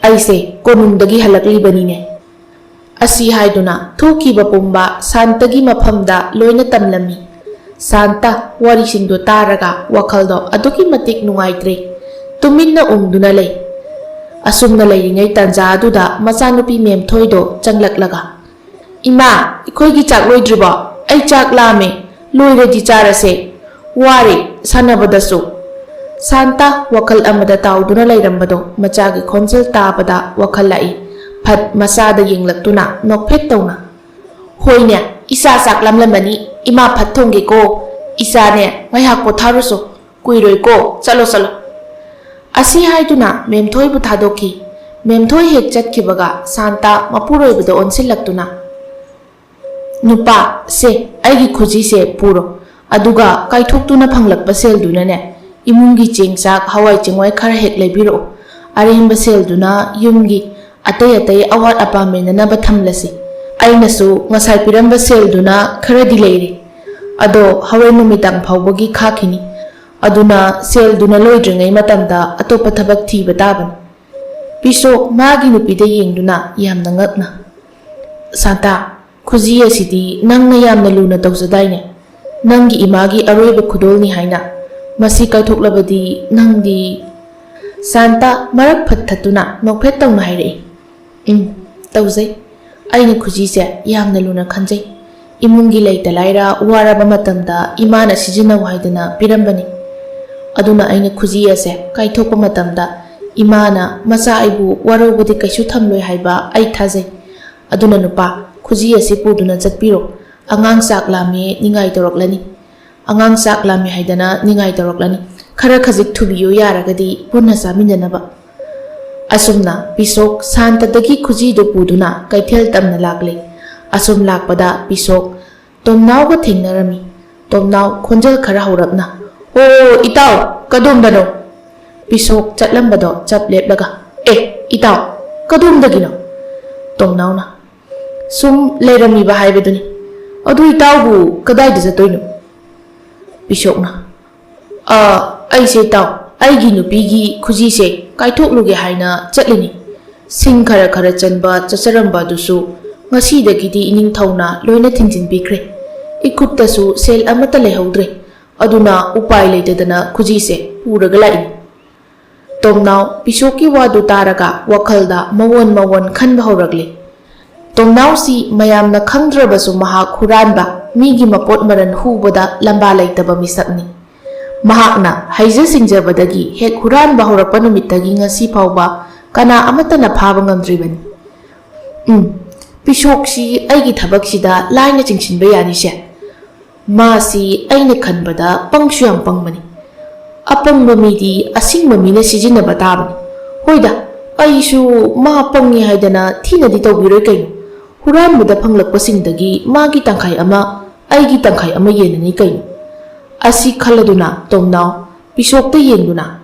"ꯑꯩꯁꯦ ꯀꯣꯅꯨꯡꯗꯒꯤ ꯍꯜꯂꯛꯂꯤꯕꯅꯤꯅꯦ꯫" ꯑꯁꯤ ꯍꯥꯏꯗꯨꯅ ꯊꯣꯛꯈꯤꯕ ꯄꯨꯝꯕ ꯁꯥꯟꯇꯒꯤ ꯃꯐꯝꯗ ꯂꯣꯏꯅ ꯇꯝꯂꯝꯃꯤ꯫ ꯁꯥꯟꯇ ꯋꯥꯔꯤꯁꯤꯡꯗꯨ ꯇꯥꯔꯒ ꯋꯥꯈꯜꯗꯣ ꯑꯗꯨꯛꯀꯤ ꯃꯇꯤꯛ ꯅꯨꯡꯉꯥꯏꯇ꯭ꯔꯦ꯫ ꯇꯨꯃꯤꯟꯅ ꯎꯪꯗꯨꯅ ꯂꯩ꯫ ꯑꯁꯨꯝꯅ ꯂꯩꯔꯤꯉꯩ ꯇꯥꯟꯖꯥ ꯑꯗꯨꯗ ꯃꯆꯥꯅꯨꯄꯤ ꯃꯦꯝꯊꯣꯏꯗꯣ ꯆꯪꯂꯛꯂꯒ, "ꯏꯃꯥ, ꯑꯩꯈꯣꯏꯒꯤ ꯆꯥꯛ ꯂꯣꯏꯗ꯭ꯔꯤꯕꯣ? ꯑꯩ ꯆꯥꯛ ꯂꯥꯝꯃꯦ꯫ ꯂꯣꯏꯔꯗꯤ ꯆꯥꯔꯁꯦ꯫ ꯋꯥꯔꯦ ꯁꯥꯟꯅꯕꯗꯁꯨ꯫" ꯁꯥꯟꯇ ꯋꯥꯈꯜ ꯑꯃꯗ ꯇꯥꯎꯗꯨꯅ ꯂꯩꯔꯝꯕꯗꯣ ꯃꯆꯥꯒꯤ ꯈꯣꯟꯖꯦꯜ ꯇꯥꯕꯗ ꯋꯥꯈꯜ ꯂꯥꯛꯏ꯫ ꯐꯠ ꯃꯆꯥꯗ ꯌꯦꯡꯂꯛꯇꯨꯅ ꯅꯣꯛꯐꯦꯠ ꯇꯧꯅ, "ꯍꯣꯏꯅꯦ, ꯏꯆꯥ ꯆꯥꯛ ꯂꯥꯝꯂꯝꯃꯅꯤ꯫ ꯏꯃꯥ ꯐꯠ ꯊꯣꯡꯒꯦꯀꯣ꯫ ꯏꯆꯥꯅꯦ, ꯉꯥꯏꯍꯥꯛ ꯄꯣꯊꯥꯔꯨꯆꯣ꯫ ꯀꯨꯏꯔꯣꯏꯀꯣ꯫ ꯆꯠꯂꯣ, ꯆꯠꯂꯣ꯫" ꯑꯁꯤ ꯍꯥꯏꯗꯨꯅ ꯃꯦꯝꯊꯣꯏꯕꯨ ꯊꯥꯗꯣꯛꯈꯤ꯫ ꯃꯦꯝꯊꯣꯏ ꯍꯦꯛ ꯆꯠꯈꯤꯕꯒ ꯁꯥꯟꯇ ꯃꯄꯨꯔꯣꯏꯕꯗ ꯑꯣꯟꯁꯤꯜꯂꯛꯇꯨꯅ, "ꯅꯨꯄꯥ, ꯁꯦ, ꯑꯩꯒꯤ ꯈꯨꯖꯤꯁꯦ ꯄꯨꯔꯣ, ꯑꯗꯨꯒ ꯀꯥꯏꯊꯣꯛꯇꯨꯅ ꯐꯪꯂꯛꯄ ꯁꯦꯜꯗꯨꯅꯅꯦ, ꯏꯃꯨꯡꯒꯤ ꯆꯦꯡ ꯆꯥꯛ, ꯍꯋꯥꯏ ꯆꯦꯡꯋꯥꯏ ꯈꯔ ꯍꯦꯛ ꯂꯩꯕꯤꯔꯛꯑꯣ꯫ ꯑꯔꯦꯝꯕ ꯁꯦꯜꯗꯨꯅ ꯌꯨꯝꯒꯤ ꯑꯇꯩ ꯑꯇꯩ ꯑꯋꯥꯠ ꯑꯄꯥ ꯃꯦꯟꯅꯅꯕ ꯊꯝꯂꯁꯤ꯫ ꯑꯩꯅꯁꯨ ꯉꯁꯥꯏ ꯄꯤꯔꯝꯕ ꯁꯦꯜꯗꯨꯅ ꯈꯔꯗꯤ ꯂꯩꯔꯤ, ꯑꯗꯣ ꯍꯣꯔꯦꯟ ꯅꯨꯃꯤꯗꯥꯡ ꯐꯥꯎꯕꯒꯤ ꯈꯥꯛꯈꯤꯅꯤ꯫ ꯑꯗꯨꯅ ꯁꯦꯜꯗꯨꯅ ꯂꯣꯏꯗ꯭ꯔꯤꯉꯩ ꯃꯇꯝꯗ ꯑꯇꯣꯞꯄ ꯊꯕꯛ ꯊꯤꯕ ꯇꯥꯕꯅꯤ"꯫ ꯄꯤꯁꯣꯛ ꯃꯥꯒꯤ ꯅꯨꯄꯤꯗ ꯌꯦꯡꯗꯨꯅ ꯌꯥꯝꯅ ꯉꯛꯅ, "ꯁꯥꯟꯇꯥ, ꯈꯨꯖꯤ ꯑꯁꯤꯗꯤ ꯅꯪꯅ ꯌꯥꯝꯅ ꯂꯨꯅ ꯇꯧꯖꯗꯥꯏꯅꯦ? ꯅꯪꯒꯤ ꯏꯃꯥꯒꯤ ꯑꯔꯣꯏꯕ ꯈꯨꯗꯣꯜꯅꯤ ꯍꯥꯏꯅ꯫ ꯃꯁꯤ ꯀꯥꯏꯊꯣꯛꯂꯕꯗꯤ ꯅꯪꯗꯤ"꯫ ꯁꯥꯟꯇꯥ ꯃꯔꯛ ꯐꯠ ꯊꯠꯇꯨꯅ ꯅꯣꯛꯐꯦꯠ ꯇꯧꯅ ꯍꯥꯏꯔꯛꯏ, "ꯎꯝ, ꯇꯧꯖꯩ꯫ ꯑꯩꯅ ꯈꯨꯖꯤꯁꯦ ꯌꯥꯝꯅ ꯂꯨꯅ ꯈꯟꯖꯩ꯫ ꯏꯃꯨꯡꯒꯤ ꯂꯩꯇ ꯂꯥꯏꯔ ꯋꯥꯔꯕ ꯃꯇꯝꯗ ꯏꯃꯥꯅ ꯁꯤꯖꯤꯟꯅꯧ ꯍꯥꯏꯗꯅ ꯄꯤꯔꯝꯕꯅꯤ꯫ ꯑꯗꯨꯅ ꯑꯩꯅ ꯈꯨꯖꯤ ꯑꯁꯦ ꯀꯥꯏꯊꯣꯛꯄ ꯃꯇꯝꯗ ꯏꯃꯥꯅ ꯃꯆꯥ ꯑꯩꯕꯨ ꯋꯥꯔꯧꯕꯗꯤ ꯀꯩꯁꯨ ꯊꯝꯂꯣꯏ ꯍꯥꯏꯕ ꯑꯩ ꯊꯥꯖꯩ꯫ ꯑꯗꯨꯅ ꯅꯨꯄꯥ, ꯈꯨꯖꯤ ꯑꯁꯤ ꯄꯨꯗꯨꯅ ꯆꯠꯄꯤꯔꯣ꯫ ꯑꯉꯥꯡ ꯆꯥꯛ ꯂꯥꯝꯃꯦ ꯅꯤꯡꯉꯥꯏ ꯇꯧꯔꯛꯂꯅꯤ꯫ ꯑꯉꯥꯡ ꯆꯥꯛ ꯂꯥꯝꯃꯦ ꯍꯥꯏꯗꯅ ꯅꯤꯡꯉꯥꯏ ꯇꯧꯔꯛꯂꯅꯤ꯫ ꯈꯔ ꯈꯖꯤꯛ ꯊꯨꯕꯤꯌꯨ ꯌꯥꯔꯒꯗꯤ ꯄꯨꯟꯅ ꯆꯥꯃꯤꯟꯅꯅꯕ"꯫ ꯑꯁꯨꯝꯅ ꯄꯤꯁꯣꯛ ꯁꯥꯟꯇꯗꯒꯤ ꯈꯨꯖꯤꯗꯨ ꯄꯨꯗꯨꯅ ꯀꯩꯊꯦꯜ ꯇꯝꯅ ꯂꯥꯛꯂꯦ꯫ ꯑꯁꯨꯝ ꯂꯥꯛꯄꯗ ꯄꯤꯁꯣꯛ ꯇꯣꯝꯅꯥꯎꯒ ꯊꯦꯡꯅꯔꯝꯃꯤ꯫ ꯇꯣꯝꯅꯥꯎ ꯈꯣꯟꯖꯦꯜ ꯈꯔ ꯍꯧꯔꯞꯅ, "ꯑꯣ, ꯏꯇꯥꯎ, ꯀꯗꯣꯝꯗꯅꯣ?" ꯄꯤꯁꯣꯛ ꯆꯠꯂꯝꯕꯗꯣ ꯆꯞ ꯂꯦꯞꯂꯒ, "ꯑꯦ, ꯏꯇꯥꯎ, ꯀꯗꯣꯝꯗꯒꯤꯅꯣ?" ꯇꯣꯝꯅꯥꯎꯅ, "ꯁꯨꯝ ꯂꯩꯔꯝꯃꯤꯕ ꯍꯥꯏꯕꯗꯨꯅꯤ꯫ ꯑꯗꯨ ꯏꯇꯥꯎꯕꯨ ꯀꯗꯥꯏꯗ ꯆꯠꯇꯣꯏꯅꯣ?" ꯄꯤꯁꯣꯛꯅ, "ꯑ, ꯑꯩꯁꯦ ꯏꯇꯥꯎ, ꯑꯩꯒꯤ ꯅꯨꯄꯤꯒꯤ ꯈꯨꯖꯤꯁꯦ ꯀꯥꯏꯊꯣꯛꯂꯨꯒꯦ ꯍꯥꯏꯅ ꯆꯠꯂꯤꯅꯤ꯫ ꯁꯤꯡ ꯈꯔ ꯈꯔ ꯆꯟꯕ ꯆꯠꯆꯔꯝꯕ ꯑꯗꯨꯁꯨ ꯉꯁꯤꯗꯒꯤꯗꯤ ꯏꯅꯤꯡꯊꯧꯅ ꯂꯣꯏꯅ ꯊꯤꯡꯖꯤꯟꯕꯤꯈ꯭ꯔꯦ꯫ ꯏꯈꯨꯠꯇꯁꯨ ꯁꯦꯜ ꯑꯃꯠꯇ ꯂꯩꯍꯧꯗ꯭ꯔꯦ꯫ ꯑꯗꯨꯅ ꯎꯄꯥꯏ ꯂꯩꯇꯗꯅ ꯈꯨꯖꯤꯁꯦ ꯄꯨꯔꯒ ꯂꯥꯛꯏꯅꯤ"꯫ ꯇꯣꯝꯅꯥꯎ ꯄꯤꯁꯣꯛꯀꯤ ꯋꯥꯗꯨ ꯇꯥꯔꯒ ꯋꯥꯈꯜꯗ ꯃꯋꯣꯟ ꯃꯋꯣꯟ ꯈꯟꯕ ꯍꯧꯔꯛꯂꯦ꯫ ꯇꯣꯝꯅꯥꯎꯁꯤ ꯃꯌꯥꯝꯅ ꯈꯪꯗ꯭ꯔꯕꯁꯨ ꯃꯍꯥꯛ ꯍꯨꯔꯥꯟꯕ, ꯃꯤꯒꯤ ꯃꯄꯣꯠ ꯃꯔꯟ ꯍꯨꯕꯗ ꯂꯝꯕꯥ ꯂꯩꯇꯕ ꯃꯤꯁꯛꯅꯤ꯫ ꯃꯍꯥꯛꯅ ꯍꯩꯖ ꯁꯤꯡꯖꯕꯗꯒꯤ ꯍꯦꯛ ꯍꯨꯔꯥꯟꯕ ꯍꯧꯔꯛꯄ ꯅꯨꯃꯤꯠꯇꯒꯤ ꯉꯁꯤ ꯐꯥꯎꯕ ꯀꯅꯥ ꯑꯃꯠꯇꯅ ꯐꯥꯕ ꯉꯝꯗ꯭ꯔꯤꯕꯅꯤ꯫ ꯎꯝ, ꯄꯤꯁꯣꯛꯁꯤ ꯑꯩꯒꯤ ꯊꯕꯛꯁꯤꯗ ꯂꯥꯏꯅ ꯆꯤꯡꯁꯤꯟꯕ ꯌꯥꯅꯤꯁꯦ꯫ ꯃꯥꯁꯤ ꯑꯩꯅ ꯈꯟꯕꯗ ꯄꯪꯁꯨ ꯌꯥꯝ ꯄꯪꯕꯅꯤ꯫ ꯑꯄꯪꯕ ꯃꯤꯗꯤ ꯑꯁꯤꯡꯕ ꯃꯤꯅ ꯁꯤꯖꯤꯟꯅꯕ ꯇꯥꯕꯅꯤ꯫ ꯍꯣꯏꯗ, ꯑꯩꯁꯨ ꯃꯥ ꯄꯪꯉꯤ ꯍꯥꯏꯗꯅ ꯊꯤꯅꯗꯤ ꯇꯧꯕꯤꯔꯣꯏ ꯀꯩꯅꯣ꯫ ꯍꯨꯔꯥꯟꯕꯗ ꯐꯪꯂꯛꯄꯁꯤꯡꯗꯒꯤ ꯃꯥꯒꯤ ꯇꯪꯈꯥꯏ ꯑꯃ, ꯑꯩꯒꯤ ꯇꯪꯈꯥꯏ ꯑꯃ ꯌꯦꯟꯅꯅꯤ ꯀꯩꯅꯣ?" ꯑꯁꯤ ꯈꯜꯂꯗꯨꯅ ꯇꯣꯝꯅꯥꯎ ꯄꯤꯁꯣꯛꯇ ꯌꯦꯡꯗꯨꯅ,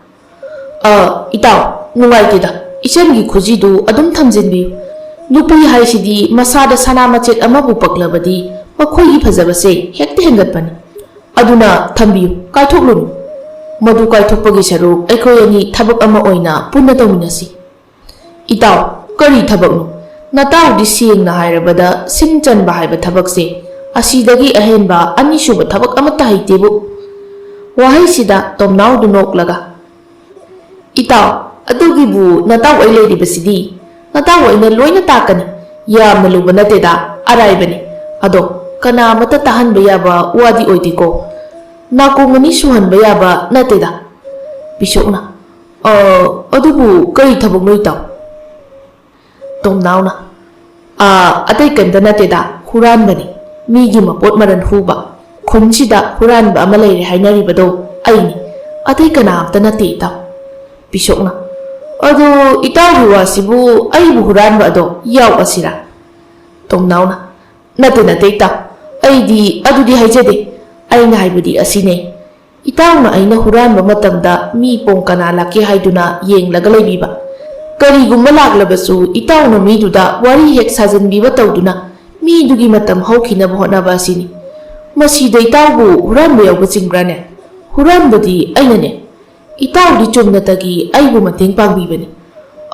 "ꯑ, ꯏꯇꯥꯎ, ꯅꯨꯡꯉꯥꯏꯇꯦꯗ, ꯏꯆꯟꯒꯤ ꯈꯨꯖꯤꯗꯨ ꯑꯗꯨꯝ ꯊꯝꯖꯤꯟꯕꯤꯌꯨ꯫ ꯅꯨꯄꯤ ꯍꯥꯏꯁꯤꯗꯤ ꯃꯁꯥꯗ ꯁꯅꯥ ꯃꯆꯦꯠ ꯑꯃꯕꯨ ꯄꯛꯂꯕꯗꯤ ꯃꯈꯣꯏꯒꯤ ꯐꯖꯕꯁꯦ ꯍꯦꯛꯇ ꯍꯦꯟꯒꯠꯄꯅꯤ꯫ ꯑꯗꯨꯅ ꯊꯝꯕꯤꯌꯨ, ꯀꯥꯏꯊꯣꯛꯂꯨꯅꯨ꯫ ꯃꯗꯨ ꯀꯥꯏꯊꯣꯛꯄꯒꯤ ꯁꯔꯨꯛ ꯑꯩꯈꯣꯏ ꯑꯅꯤ ꯊꯕꯛ ꯑꯃ ꯑꯣꯏꯅ ꯄꯨꯟꯅ ꯇꯧꯃꯤꯟꯅꯁꯤ꯫" "ꯏꯇꯥꯎ, ꯀꯔꯤ ꯊꯕꯛꯅꯣ? ꯅꯇꯥꯎꯗꯤ ꯁꯦꯡꯅ ꯍꯥꯏꯔꯕꯗ ꯁꯤꯡ ꯆꯟꯕ ꯍꯥꯏꯕ ꯊꯕꯛꯁꯦ ꯑꯁꯤꯗꯒꯤ ꯑꯍꯦꯟꯕ ꯑꯅꯤꯁꯨꯕ ꯊꯕꯛ ꯑꯃꯠꯇ ꯍꯩꯇꯦꯕꯨ꯫" ꯋꯥꯍꯩꯁꯤꯗ ꯇꯣꯝꯅꯥꯎꯗꯨ ꯅꯣꯛꯂꯒ, "ꯏꯇꯥꯎ, ꯑꯗꯨꯒꯤꯕꯨ ꯅꯇꯥꯎ ꯑꯩ ꯂꯩꯔꯤꯕꯁꯤꯗꯤ꯫ ꯅꯇꯥꯎ ꯑꯩꯅ ꯂꯣꯏꯅ ꯇꯥꯛꯀꯅꯤ꯫ ꯌꯥꯝꯅ ꯂꯨꯕ ꯅꯠꯇꯦꯗ, ꯑꯔꯥꯏꯕꯅꯤ꯫ ꯑꯗꯣ ꯀꯅꯥ ꯑꯃꯠꯇ ꯇꯥꯍꯟꯕ ꯌꯥꯕ ꯋꯥꯗꯤ ꯑꯣꯏꯗꯦꯀꯣ꯫ ꯅꯥꯀꯣꯡ ꯑꯅꯤ ꯁꯨꯍꯟꯕ ꯌꯥꯕ ꯅꯠꯇꯦꯗ꯫" ꯕꯤꯁꯣꯛꯅ, "ꯑ, ꯑꯗꯨꯕꯨ ꯀꯔꯤ ꯊꯕꯛꯅꯣ ꯏꯇꯥꯎ?" ꯇꯣꯝꯅꯥꯎꯅ, "ꯑꯥ, ꯑꯇꯩ ꯀꯩꯝꯇ ꯅꯠꯇꯦꯗ, ꯍꯨꯔꯥꯟꯕꯅꯤ꯫ ꯃꯤꯒꯤ ꯃꯄꯣꯠ ꯃꯔꯟ ꯍꯨꯕ꯫ ꯈꯨꯟꯁꯤꯗ ꯍꯨꯔꯥꯟꯕ ꯑꯃ ꯂꯩꯔꯦ ꯍꯥꯏꯅꯔꯤꯕꯗꯣ ꯑꯩꯅꯤ, ꯑꯇꯩ ꯀꯅꯥꯝꯇ ꯅꯠꯇꯦ ꯏꯇꯥꯎ꯫" ꯕꯤꯁꯣꯛꯅ, "ꯑꯗꯣ ꯏꯇꯥꯎꯒꯤ ꯋꯥꯁꯤꯕꯨ ꯑꯩꯕꯨ ꯍꯨꯔꯥꯟꯕ ꯑꯗꯣ ꯌꯥꯎ ꯑꯁꯤꯔꯥ?" ꯇꯣꯝꯅꯥꯎꯅ, "ꯅꯠꯇꯦ, ꯅꯠꯇꯦ ꯏꯇꯥꯎ, ꯑꯩꯗꯤ ꯑꯗꯨꯗꯤ ꯍꯥꯏꯖꯗꯦ꯫ ꯑꯩꯅ ꯍꯥꯏꯕꯗꯤ ꯑꯁꯤꯅꯦ, ꯏꯇꯥꯎꯅ ꯑꯩꯅ ꯍꯨꯔꯥꯟꯕ ꯃꯇꯝꯗ ꯃꯤ ꯄꯣꯡ ꯀꯅꯥ ꯂꯥꯛꯀꯦ ꯍꯥꯏꯗꯨꯅ ꯌꯦꯡꯂꯒ ꯂꯩꯕꯤꯕ꯫ ꯀꯔꯤꯒꯨꯝꯕ ꯂꯥꯛꯂꯕꯁꯨ ꯏꯇꯥꯎꯅ ꯃꯤꯗꯨꯗ ꯋꯥꯔꯤ ꯍꯦꯛ ꯁꯥꯖꯤꯟꯕꯤꯕ ꯇꯧꯗꯨꯅ ꯃꯤꯗꯨꯒꯤ ꯃꯇꯝ ꯍꯧꯈꯤꯅꯕ ꯍꯣꯠꯅꯕ ꯑꯁꯤꯅꯤ꯫ ꯃꯁꯤꯗ ꯏꯇꯥꯎꯕꯨ ꯍꯨꯔꯥꯟꯕ ꯌꯥꯎꯕ ꯆꯤꯡꯕ꯭ꯔꯥꯅꯦ? ꯍꯨꯔꯥꯟꯕꯗꯤ ꯑꯩꯅꯅꯦ꯫ ꯏꯇꯥꯎꯗꯤ ꯆꯨꯝꯅꯇꯒꯤ ꯑꯩꯕꯨ ꯃꯇꯦꯡ ꯄꯥꯡꯕꯤꯕꯅꯤ꯫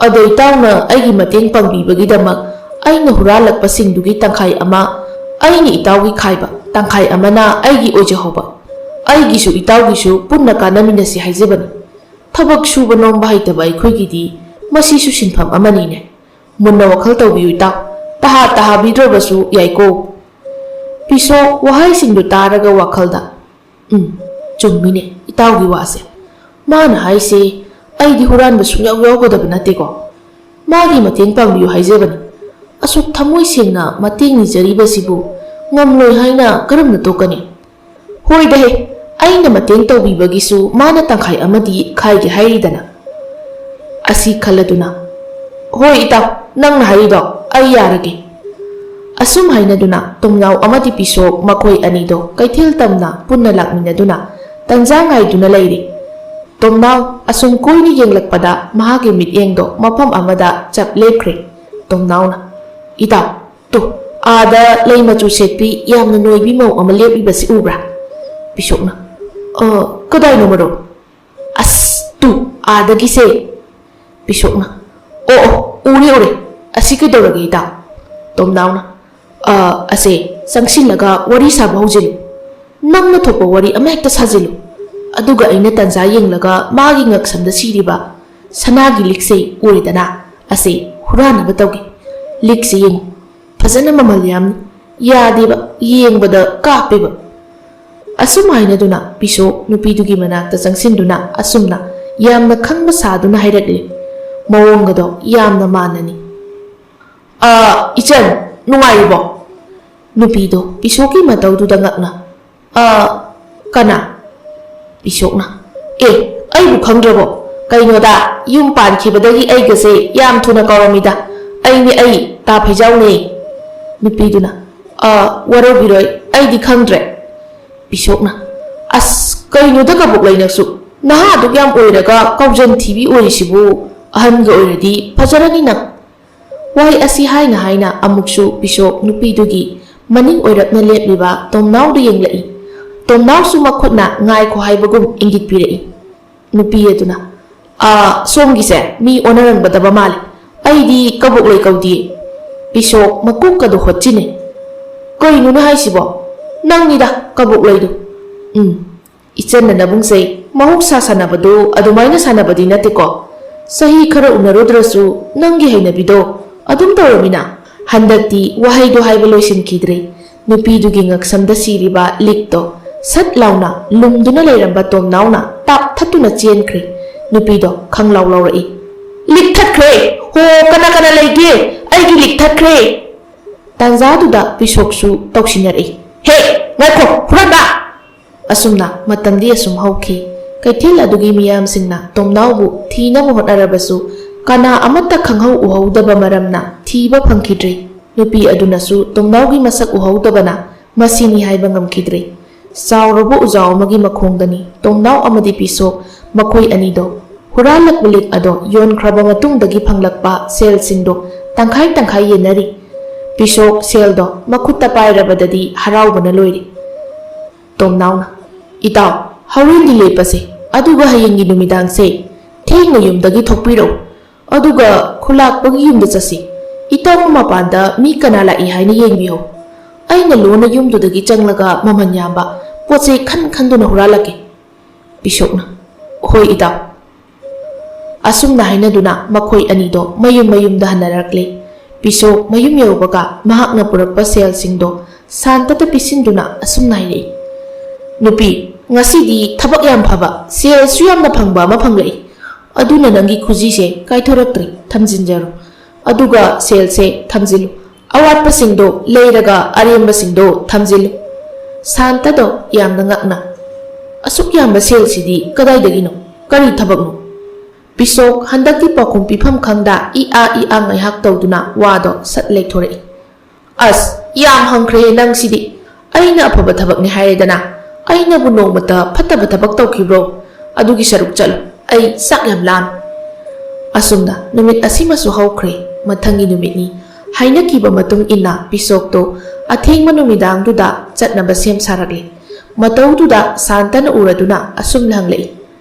ꯑꯗꯣ ꯏꯇꯥꯎꯅ ꯑꯩꯒꯤ ꯃꯇꯦꯡ ꯄꯥꯡꯕꯤꯕꯒꯤꯗꯃꯛ ꯑꯩꯅ ꯍꯨꯔꯥꯜꯂꯛꯄꯁꯤꯡꯗꯨꯒꯤ ꯇꯪꯈꯥꯏ ꯑꯃ ꯑꯩꯅ ꯏꯇꯥꯎꯒꯤ ꯈꯥꯏꯕ, ꯇꯪꯈꯥꯏ ꯑꯃꯅ ꯑꯩꯒꯤ ꯑꯣꯏꯖꯍꯧꯕ꯫ ꯑꯩꯒꯤꯁꯨ ꯏꯇꯥꯎꯒꯤꯁꯨ ꯄꯨꯟꯅ ꯀꯥꯟꯅꯃꯤꯟꯅꯁꯤ ꯍꯥꯏꯖꯕꯅꯤ꯫ ꯊꯕꯛ ꯁꯨꯕ ꯅꯣꯝꯕ ꯍꯩꯇꯕ ꯑꯩꯈꯣꯏꯒꯤꯗꯤ ꯃꯁꯤꯁꯨ ꯁꯤꯟꯐꯝ ꯑꯃꯅꯤꯅꯦ꯫ ꯃꯨꯟꯅ ꯋꯥꯈꯜ ꯇꯧꯕꯤꯌꯨ ꯏꯇꯥꯎ꯫ ꯇꯍꯥ ꯇꯍꯥꯕꯤꯗ꯭ꯔꯕꯁꯨ ꯌꯥꯏꯀꯣ꯫" ꯄꯤꯁꯣꯛ ꯋꯥꯍꯩꯁꯤꯡꯗꯨ ꯇꯥꯔꯒ ꯋꯥꯈꯜꯗ, "ꯎꯝ, ꯆꯨꯝꯃꯤꯅꯦ ꯏꯇꯥꯎꯒꯤ ꯋꯥꯁꯦ꯫ ꯃꯥꯅ ꯍꯥꯏꯁꯦ ꯑꯩꯗꯤ ꯍꯨꯔꯥꯟꯕ ꯁꯨꯡꯌꯥꯎ ꯌꯥꯎꯒꯗꯕ ꯅꯠꯇꯦꯀꯣ꯫ ꯃꯥꯒꯤ ꯃꯇꯦꯡ ꯄꯥꯡꯕꯤꯌꯨ ꯍꯥꯏꯖꯕꯅꯤ꯫ ꯑꯁꯨꯛ ꯊꯃꯣꯏ ꯁꯦꯡꯅ ꯃꯇꯦꯡ ꯅꯤꯖꯔꯤꯕꯁꯤꯕꯨ ꯉꯝꯂꯣꯏ ꯍꯥꯏꯅ ꯀꯔꯝꯅ ꯇꯣꯛꯀꯅꯤ? ꯍꯣꯏꯗꯍꯦ, ꯑꯩꯅ ꯃꯇꯦꯡ ꯇꯧꯕꯤꯕꯒꯤꯁꯨ ꯃꯥꯅ ꯇꯪꯈꯥꯏ ꯑꯃꯗꯤ ꯈꯥꯏꯒꯦ ꯍꯥꯏꯔꯤꯗꯅ꯫" ꯑꯁꯤ ꯈꯜꯂꯗꯨꯅ, "ꯍꯣꯏ ꯏꯇꯥꯎ, ꯅꯪꯅ ꯍꯥꯏꯔꯤꯗꯣ ꯑꯩ ꯌꯥꯔꯒꯦ꯫" ꯑꯁꯨꯝ ꯍꯥꯏꯅꯗꯨꯅ ꯇꯣꯝꯅꯥꯎ ꯑꯃꯗꯤ ꯄꯤꯁꯣꯛ ꯃꯈꯣꯏ ꯑꯅꯤꯗꯣ ꯀꯩꯊꯦꯜ ꯇꯝꯅ ꯄꯨꯟꯅ ꯂꯥꯛꯃꯤꯟꯅꯗꯨꯅ ꯇꯟꯖꯥ ꯉꯥꯏꯗꯨꯅ ꯂꯩꯔꯤ꯫ ꯇꯣꯝꯅꯥꯎ ꯑꯁꯨꯝ ꯀꯣꯏꯅ ꯌꯦꯡꯂꯛꯄꯗ ꯃꯍꯥꯛꯀꯤ ꯃꯤꯠꯌꯦꯡꯗꯣ ꯃꯐꯝ ꯑꯃꯗ ꯆꯞ ꯂꯦꯞꯈ꯭ꯔꯦ꯫ ꯇꯣꯝꯅꯥꯎꯅ, "ꯏꯇꯥꯎ, ꯇꯨ, ꯑꯥꯗ ꯂꯩ ꯃꯆꯨ ꯁꯦꯠꯄꯤ ꯌꯥꯝꯅ ꯅꯣꯏꯕꯤ ꯃꯧ ꯑꯃ ꯂꯦꯞꯂꯤꯕꯁꯤ ꯎꯕ꯭ꯔꯥ?" ꯄꯤꯁꯣꯛꯅ, "ꯑ, ꯀꯗꯥꯏꯅꯣ ꯃꯔꯨꯞ?" "ꯑꯁ, ꯇꯨ, ꯑꯥꯗꯒꯤꯁꯦ꯫" ꯄꯤꯁꯣꯛꯅ, "ꯑꯣ, ꯑꯣ, ꯎꯔꯦ, ꯎꯔꯦ꯫ ꯑꯁꯤ ꯀꯩꯗꯧꯔꯒꯦ ꯏꯇꯥꯎ?" ꯇꯣꯝꯅꯥꯎꯅ, "ꯑ, ꯑꯁꯦ, ꯆꯪꯁꯤꯜꯂꯒ ꯋꯥꯔꯤ ꯁꯥꯕ ꯍꯧꯖꯤꯜꯂꯨ꯫ ꯅꯪꯅ ꯊꯣꯛꯄ ꯋꯥꯔꯤ ꯑꯃꯍꯦꯛꯇ ꯁꯥꯖꯤꯜꯂꯨ꯫ ꯑꯗꯨꯒ ꯑꯩꯅ ꯇꯟꯖꯥ ꯌꯦꯡꯂꯒ ꯃꯥꯒꯤ ꯉꯛꯁꯝꯗ ꯁꯤꯔꯤꯕ ꯁꯅꯥꯒꯤ ꯂꯤꯛꯁꯦ ꯎꯔꯦꯗꯅ, ꯑꯁꯦ ꯍꯨꯔꯥꯟꯅꯕ ꯇꯧꯒꯦ꯫ ꯂꯤꯛꯁꯦ ꯌꯦꯡꯉꯨ꯫ ꯐꯖꯅ ꯃꯃꯜ ꯌꯥꯝꯅ ꯌꯥꯗꯦꯕ, ꯌꯦꯡꯕꯗ ꯀꯥꯞꯄꯦꯕ꯫" ꯑꯁꯨꯝ ꯍꯥꯏꯅꯗꯨꯅ ꯄꯤꯁꯣꯛ ꯅꯨꯄꯤꯗꯨꯒꯤ ꯃꯅꯥꯛꯇ ꯆꯪꯁꯤꯟꯗꯨꯅ ꯑꯁꯨꯝꯅ ꯌꯥꯝꯅ ꯈꯪꯕ ꯁꯥꯗꯨꯅ ꯍꯥꯏꯔꯛꯂꯤ꯫ ꯃꯑꯣꯡꯒꯗꯣ ꯌꯥꯝꯅ ꯃꯥꯟꯅꯅꯤ꯫ "ꯑ, ꯏꯆꯟ, ꯅꯨꯡꯉꯥꯏꯔꯤꯕꯣ?" ꯅꯨꯄꯤꯗꯣ ꯄꯤꯁꯣꯛꯀꯤ ꯃꯇꯧꯗꯨꯗ ꯉꯛꯅ, "ꯑ, ꯀꯅꯥ?" ꯄꯤꯁꯣꯛꯅ, "ꯑꯦ, ꯑꯩꯕꯨ ꯈꯪꯗ꯭ꯔꯕꯣ? ꯀꯩꯅꯣꯗ, ꯌꯨꯝ ꯄꯥꯟꯈꯤꯕꯗꯒꯤ ꯑꯩꯒꯁꯦ ꯌꯥꯝ ꯊꯨꯅ ꯀꯥꯎꯔꯝꯃꯤꯗ꯫ ꯑꯩꯅꯤ, ꯑꯩ ꯇꯥ ꯐꯩꯖꯥꯎꯅꯦ꯫" ꯅꯨꯄꯤꯗꯨꯅ, "ꯑ, ꯋꯥꯔꯧꯕꯤꯔꯣꯏ, ꯑꯩꯗꯤ ꯈꯪꯗ꯭ꯔꯦ꯫" ꯄꯤꯁꯣꯛꯅ, "ꯑꯁ, ꯀꯩꯅꯣꯗ ꯀꯕꯣꯛ ꯂꯩꯅꯛꯁꯨ, ꯅꯍꯥ ꯑꯗꯨꯛ ꯌꯥꯝ ꯑꯣꯏꯔꯒ ꯀꯥꯎꯖꯟ ꯊꯤꯕꯤ ꯑꯣꯏꯔꯤꯁꯤꯕꯨ? ꯑꯍꯟꯒ ꯑꯣꯏꯔꯗꯤ ꯐꯖꯔꯅꯤ ꯅꯪ꯫" ꯋꯥꯍꯩ ꯑꯁꯤ ꯍꯥꯏꯅ ꯍꯥꯏꯅ ꯑꯃꯨꯛꯁꯨ ꯄꯤꯁꯣꯛ ꯅꯨꯄꯤꯗꯨꯒꯤ ꯃꯅꯤꯡ ꯑꯣꯏꯔꯞꯅ ꯂꯦꯞꯂꯤꯕ ꯇꯣꯝꯅꯥꯎꯗꯨ ꯌꯦꯡꯂꯛꯏ꯫ ꯇꯣꯝꯅꯥꯎꯁꯨ ꯃꯈꯨꯠꯅ ꯉꯥꯏꯈꯣ ꯍꯥꯏꯕꯒꯨꯝ ꯏꯪꯒꯤꯠ ꯄꯤꯔꯛꯏ꯫ ꯅꯨꯄꯤ ꯑꯗꯨꯅ, "ꯑꯥ, ꯁꯣꯝꯒꯤꯁꯦ ꯃꯤ ꯑꯣꯟꯅꯔꯝꯒꯗꯕ ꯃꯥꯜꯂꯦ꯫ ꯑꯩꯗꯤ ꯀꯕꯣꯛꯂꯩ ꯀꯧꯗꯤꯌꯦ꯫" ꯄꯤꯁꯣꯛ ꯃꯀꯣꯛꯀꯗꯣ ꯍꯣꯠꯆꯤꯟꯅꯩ꯫ "ꯀꯩꯅꯣꯅꯦ ꯍꯥꯏꯁꯤꯕꯣ? ꯅꯪꯅꯤꯗ ꯀꯕꯣꯛꯂꯩꯗꯣ꯫" "ꯎꯝ, ꯏꯆꯟꯅ ꯅꯕꯨꯡꯁꯦ ꯃꯍꯧꯁꯥ ꯁꯥꯟꯅꯕꯗꯣ ꯑꯗꯨꯃꯥꯏꯅ ꯁꯥꯟꯅꯕꯗꯤ ꯅꯠꯇꯦꯀꯣ꯫ ꯆꯍꯤ ꯈꯔ ꯎꯅꯔꯨꯗ꯭ꯔꯁꯨ ꯅꯪꯒꯤ ꯍꯩꯅꯕꯤꯗꯣ ꯑꯗꯨꯝ ꯇꯧꯔꯃꯤꯅ꯫" ꯍꯟꯗꯛꯇꯤ ꯋꯥꯍꯩꯗꯣ ꯍꯥꯏꯕ ꯂꯣꯏꯁꯤꯟꯈꯤꯗ꯭ꯔꯦ꯫ ꯅꯨꯄꯤꯗꯨꯒꯤ ꯉꯛꯁꯝꯗ ꯁꯤꯔꯤꯕ ꯂꯤꯛꯇꯣ ꯁꯠ ꯂꯥꯎꯅ ꯂꯨꯝꯗꯨꯅ ꯂꯩꯔꯝꯕ ꯇꯣꯝꯅꯥꯎꯅ ꯇꯥꯞ ꯊꯠꯇꯨꯅ ꯆꯦꯟꯈ꯭ꯔꯦ꯫ ꯅꯨꯄꯤꯗꯣ ꯈꯪꯂꯥꯎ ꯂꯥꯎꯔꯛꯏ꯫ "ꯂꯤꯛ ꯊꯠꯈ꯭ꯔꯦ! ꯍꯣ, ꯀꯅꯥ ꯀꯅꯥ ꯂꯩꯒꯦ? ꯑꯩꯒꯤ ꯂꯤꯛ ꯊꯠꯈ꯭ꯔꯦ!" ꯇꯥꯟꯖꯥꯗꯨꯗ ꯄꯤꯁꯣꯛꯁꯨ ꯇꯧꯁꯤꯟꯅꯔꯛꯏ꯫ "ꯍꯦ, ꯉꯥꯏꯈꯣ, ꯍꯨꯔꯥꯟꯕ!" ꯑꯁꯨꯝꯅ ꯃꯇꯝꯗꯤ ꯑꯁꯨꯝ ꯍꯧꯈꯤ꯫ ꯀꯩꯊꯦꯜ ꯑꯗꯨꯒꯤ ꯃꯤꯌꯥꯝꯁꯤꯡꯅ ꯇꯣꯝꯅꯥꯎꯕꯨ ꯊꯤꯅꯕ ꯍꯣꯠꯅꯔꯕꯁꯨ ꯀꯅꯥ ꯑꯃꯠꯇ ꯈꯪꯍꯧ ꯎꯍꯧꯗꯕ ꯃꯔꯝꯅ ꯊꯤꯕ ꯐꯪꯈꯤꯗ꯭ꯔꯦ꯫ ꯅꯨꯄꯤ ꯑꯗꯨꯅꯁꯨ ꯇꯣꯝꯅꯥꯎꯒꯤ ꯃꯁꯛ ꯎꯍꯧꯗꯕꯅ ꯃꯁꯤꯅꯤ ꯍꯥꯏꯕ ꯉꯝꯈꯤꯗ꯭ꯔꯦ꯫ ꯆꯥꯎꯔꯕ ꯎꯖꯥꯎ ꯑꯃꯒꯤ ꯃꯈꯣꯡꯗꯅꯤ ꯇꯣꯝꯅꯥꯎ ꯑꯃꯗꯤ ꯄꯤꯁꯣꯛ ꯃꯈꯣꯏ ꯑꯅꯤꯗꯣ ꯍꯨꯔꯥꯜꯂꯛꯄ ꯂꯤꯛ ꯑꯗꯣ ꯌꯣꯟꯈ꯭ꯔꯕ ꯃꯇꯨꯡꯗꯒꯤ ꯐꯪꯂꯛꯄ ꯁꯦꯜꯁꯤꯡꯗꯣ ꯇꯪꯈꯥꯏ ꯇꯪꯈꯥꯏ ꯌꯦꯟꯅꯔꯤ꯫ ꯄꯤꯁꯣꯛ ꯁꯦꯜꯗꯣ ꯃꯈꯨꯠꯇ ꯄꯥꯏꯔꯕꯗꯗꯤ ꯍꯔꯥꯎꯕꯅ ꯂꯣꯏꯔꯤ꯫ ꯇꯣꯝꯅꯥꯎꯅ, "ꯏꯇꯥꯎ, ꯍꯣꯔꯦꯟꯗꯤ ꯂꯦꯞꯄꯁꯦ, ꯑꯗꯨꯒ ꯍꯌꯦꯡꯒꯤ ꯅꯨꯃꯤꯗꯥꯡꯁꯦ ꯊꯦꯡꯅ ꯌꯨꯝꯗꯒꯤ ꯊꯣꯛꯄꯤꯔꯛꯎ, ꯑꯗꯨꯒ ꯈꯨꯂꯥꯛꯄꯒꯤ ꯌꯨꯝꯗ ꯆꯠꯁꯤ꯫ ꯏꯇꯥꯎ ꯃꯄꯥꯟꯗ ꯃꯤ ꯀꯅꯥ ꯂꯥꯛꯏ ꯍꯥꯏꯅ ꯌꯦꯡꯕꯤꯍꯧ꯫ ꯑꯩꯅ ꯂꯣꯟꯅ ꯌꯨꯝꯗꯨꯗꯒꯤ ꯆꯪꯂꯒ ꯃꯃꯜ ꯌꯥꯝꯕ ꯄꯣꯠ ꯆꯩ ꯈꯟ ꯈꯟꯗꯨꯅ ꯍꯨꯔꯥꯜꯂꯛꯀꯦ꯫" ꯄꯤꯁꯣꯛꯅ, "ꯍꯣꯏ ꯏꯇꯥꯎ꯫" ꯑꯁꯨꯝꯅ ꯍꯥꯏꯅꯗꯨꯅ ꯃꯈꯣꯏ ꯑꯅꯤꯗꯣ ꯃꯌꯨꯝ ꯃꯌꯨꯝꯗ ꯍꯟꯅꯔꯛꯂꯦ꯫ ꯄꯤꯁꯣꯛ ꯃꯌꯨꯝ ꯌꯧꯕꯒ ꯃꯍꯥꯛꯅ ꯄꯨꯔꯛꯄ ꯁꯦꯜꯁꯤꯡꯗꯣ ꯁꯥꯟꯇꯗ ꯄꯤꯁꯤꯟꯗꯨꯅ ꯑꯁꯨꯝꯅ ꯍꯥꯏꯔꯛꯏ, "ꯅꯨꯄꯤ, ꯉꯁꯤꯗꯤ ꯊꯕꯛ ꯌꯥꯝ ꯐꯕ, ꯁꯦꯜꯁꯨ ꯌꯥꯝꯅ ꯐꯪꯕ ꯑꯃ ꯐꯪꯂꯛꯏ꯫ ꯑꯗꯨꯅ ꯅꯪꯒꯤ ꯈꯨꯖꯤꯁꯦ ꯀꯥꯏꯊꯣꯔꯛꯇ꯭ꯔꯤ, ꯊꯝꯖꯤꯟꯖꯔꯣ꯫ ꯑꯗꯨꯒ ꯁꯦꯜꯁꯦ ꯊꯝꯖꯤꯜꯂꯨ꯫ ꯑꯋꯥꯠꯄꯁꯤꯡꯗꯣ ꯂꯩꯔꯒ ꯑꯔꯦꯝꯕꯁꯤꯡꯗꯣ ꯊꯝꯖꯤꯜꯂꯨ꯫" ꯁꯥꯟꯇꯗꯣ ꯌꯥꯝꯅ ꯉꯛꯅ, "ꯑꯁꯨꯛ ꯌꯥꯝꯕ ꯁꯦꯜꯁꯤꯗꯤ ꯀꯗꯥꯏꯗꯒꯤꯅꯣ? ꯀꯔꯤ ꯊꯕꯛꯅꯣ?" ꯄꯤꯁꯣꯛ ꯍꯟꯗꯛꯇꯤ ꯄꯥꯎꯈꯨꯝ ꯄꯤꯐꯝ ꯈꯪꯗ ꯏ ꯑꯥ ꯏ ꯑꯥ ꯉꯥꯏꯍꯥꯛ ꯇꯧꯗꯨꯅ ꯋꯥꯗꯣ ꯁꯠ ꯂꯩꯊꯣꯔꯛꯏ꯫ "ꯑꯁ, ꯌꯥꯝ ꯍꯪꯈ꯭ꯔꯦ ꯅꯪꯁꯤꯗꯤ꯫ ꯑꯩꯅ ꯑꯐꯕ ꯊꯕꯛꯅꯤ ꯍꯥꯏꯔꯦꯗꯅ, ꯑꯩꯅꯕꯨ ꯅꯣꯡꯃꯇ ꯐꯠꯇꯕ ꯊꯕꯛ ꯇꯧꯈꯤꯕ꯭ꯔꯣ? ꯑꯗꯨꯒꯤ ꯁꯔꯨꯛ ꯆꯠꯂꯣ, ꯑꯩ ꯆꯥꯛ ꯌꯥꯝ ꯂꯥꯝꯃꯤ꯫" ꯑꯁꯨꯝꯅ ꯅꯨꯃꯤꯠ ꯑꯁꯤꯃꯁꯨ ꯍꯧꯈ꯭ꯔꯦ꯫ ꯃꯊꯪꯒꯤ ꯅꯨꯃꯤꯠꯅꯤ꯫ ꯍꯥꯏꯅꯈꯤꯕ ꯃꯇꯨꯡ ꯏꯟꯅ ꯄꯤꯁꯣꯛꯇꯣ ꯑꯊꯦꯡꯕ ꯅꯨꯃꯤꯗꯥꯡꯗꯨꯗ ꯆꯠꯅꯕ ꯁꯦꯝ ꯁꯥꯔꯛꯂꯤ꯫ ꯃꯇꯧꯗꯨꯗ ꯁꯥꯟꯇꯅ ꯎꯔꯗꯨꯅ ꯑꯁꯨꯝꯅ ꯍꯪꯂꯛꯏ,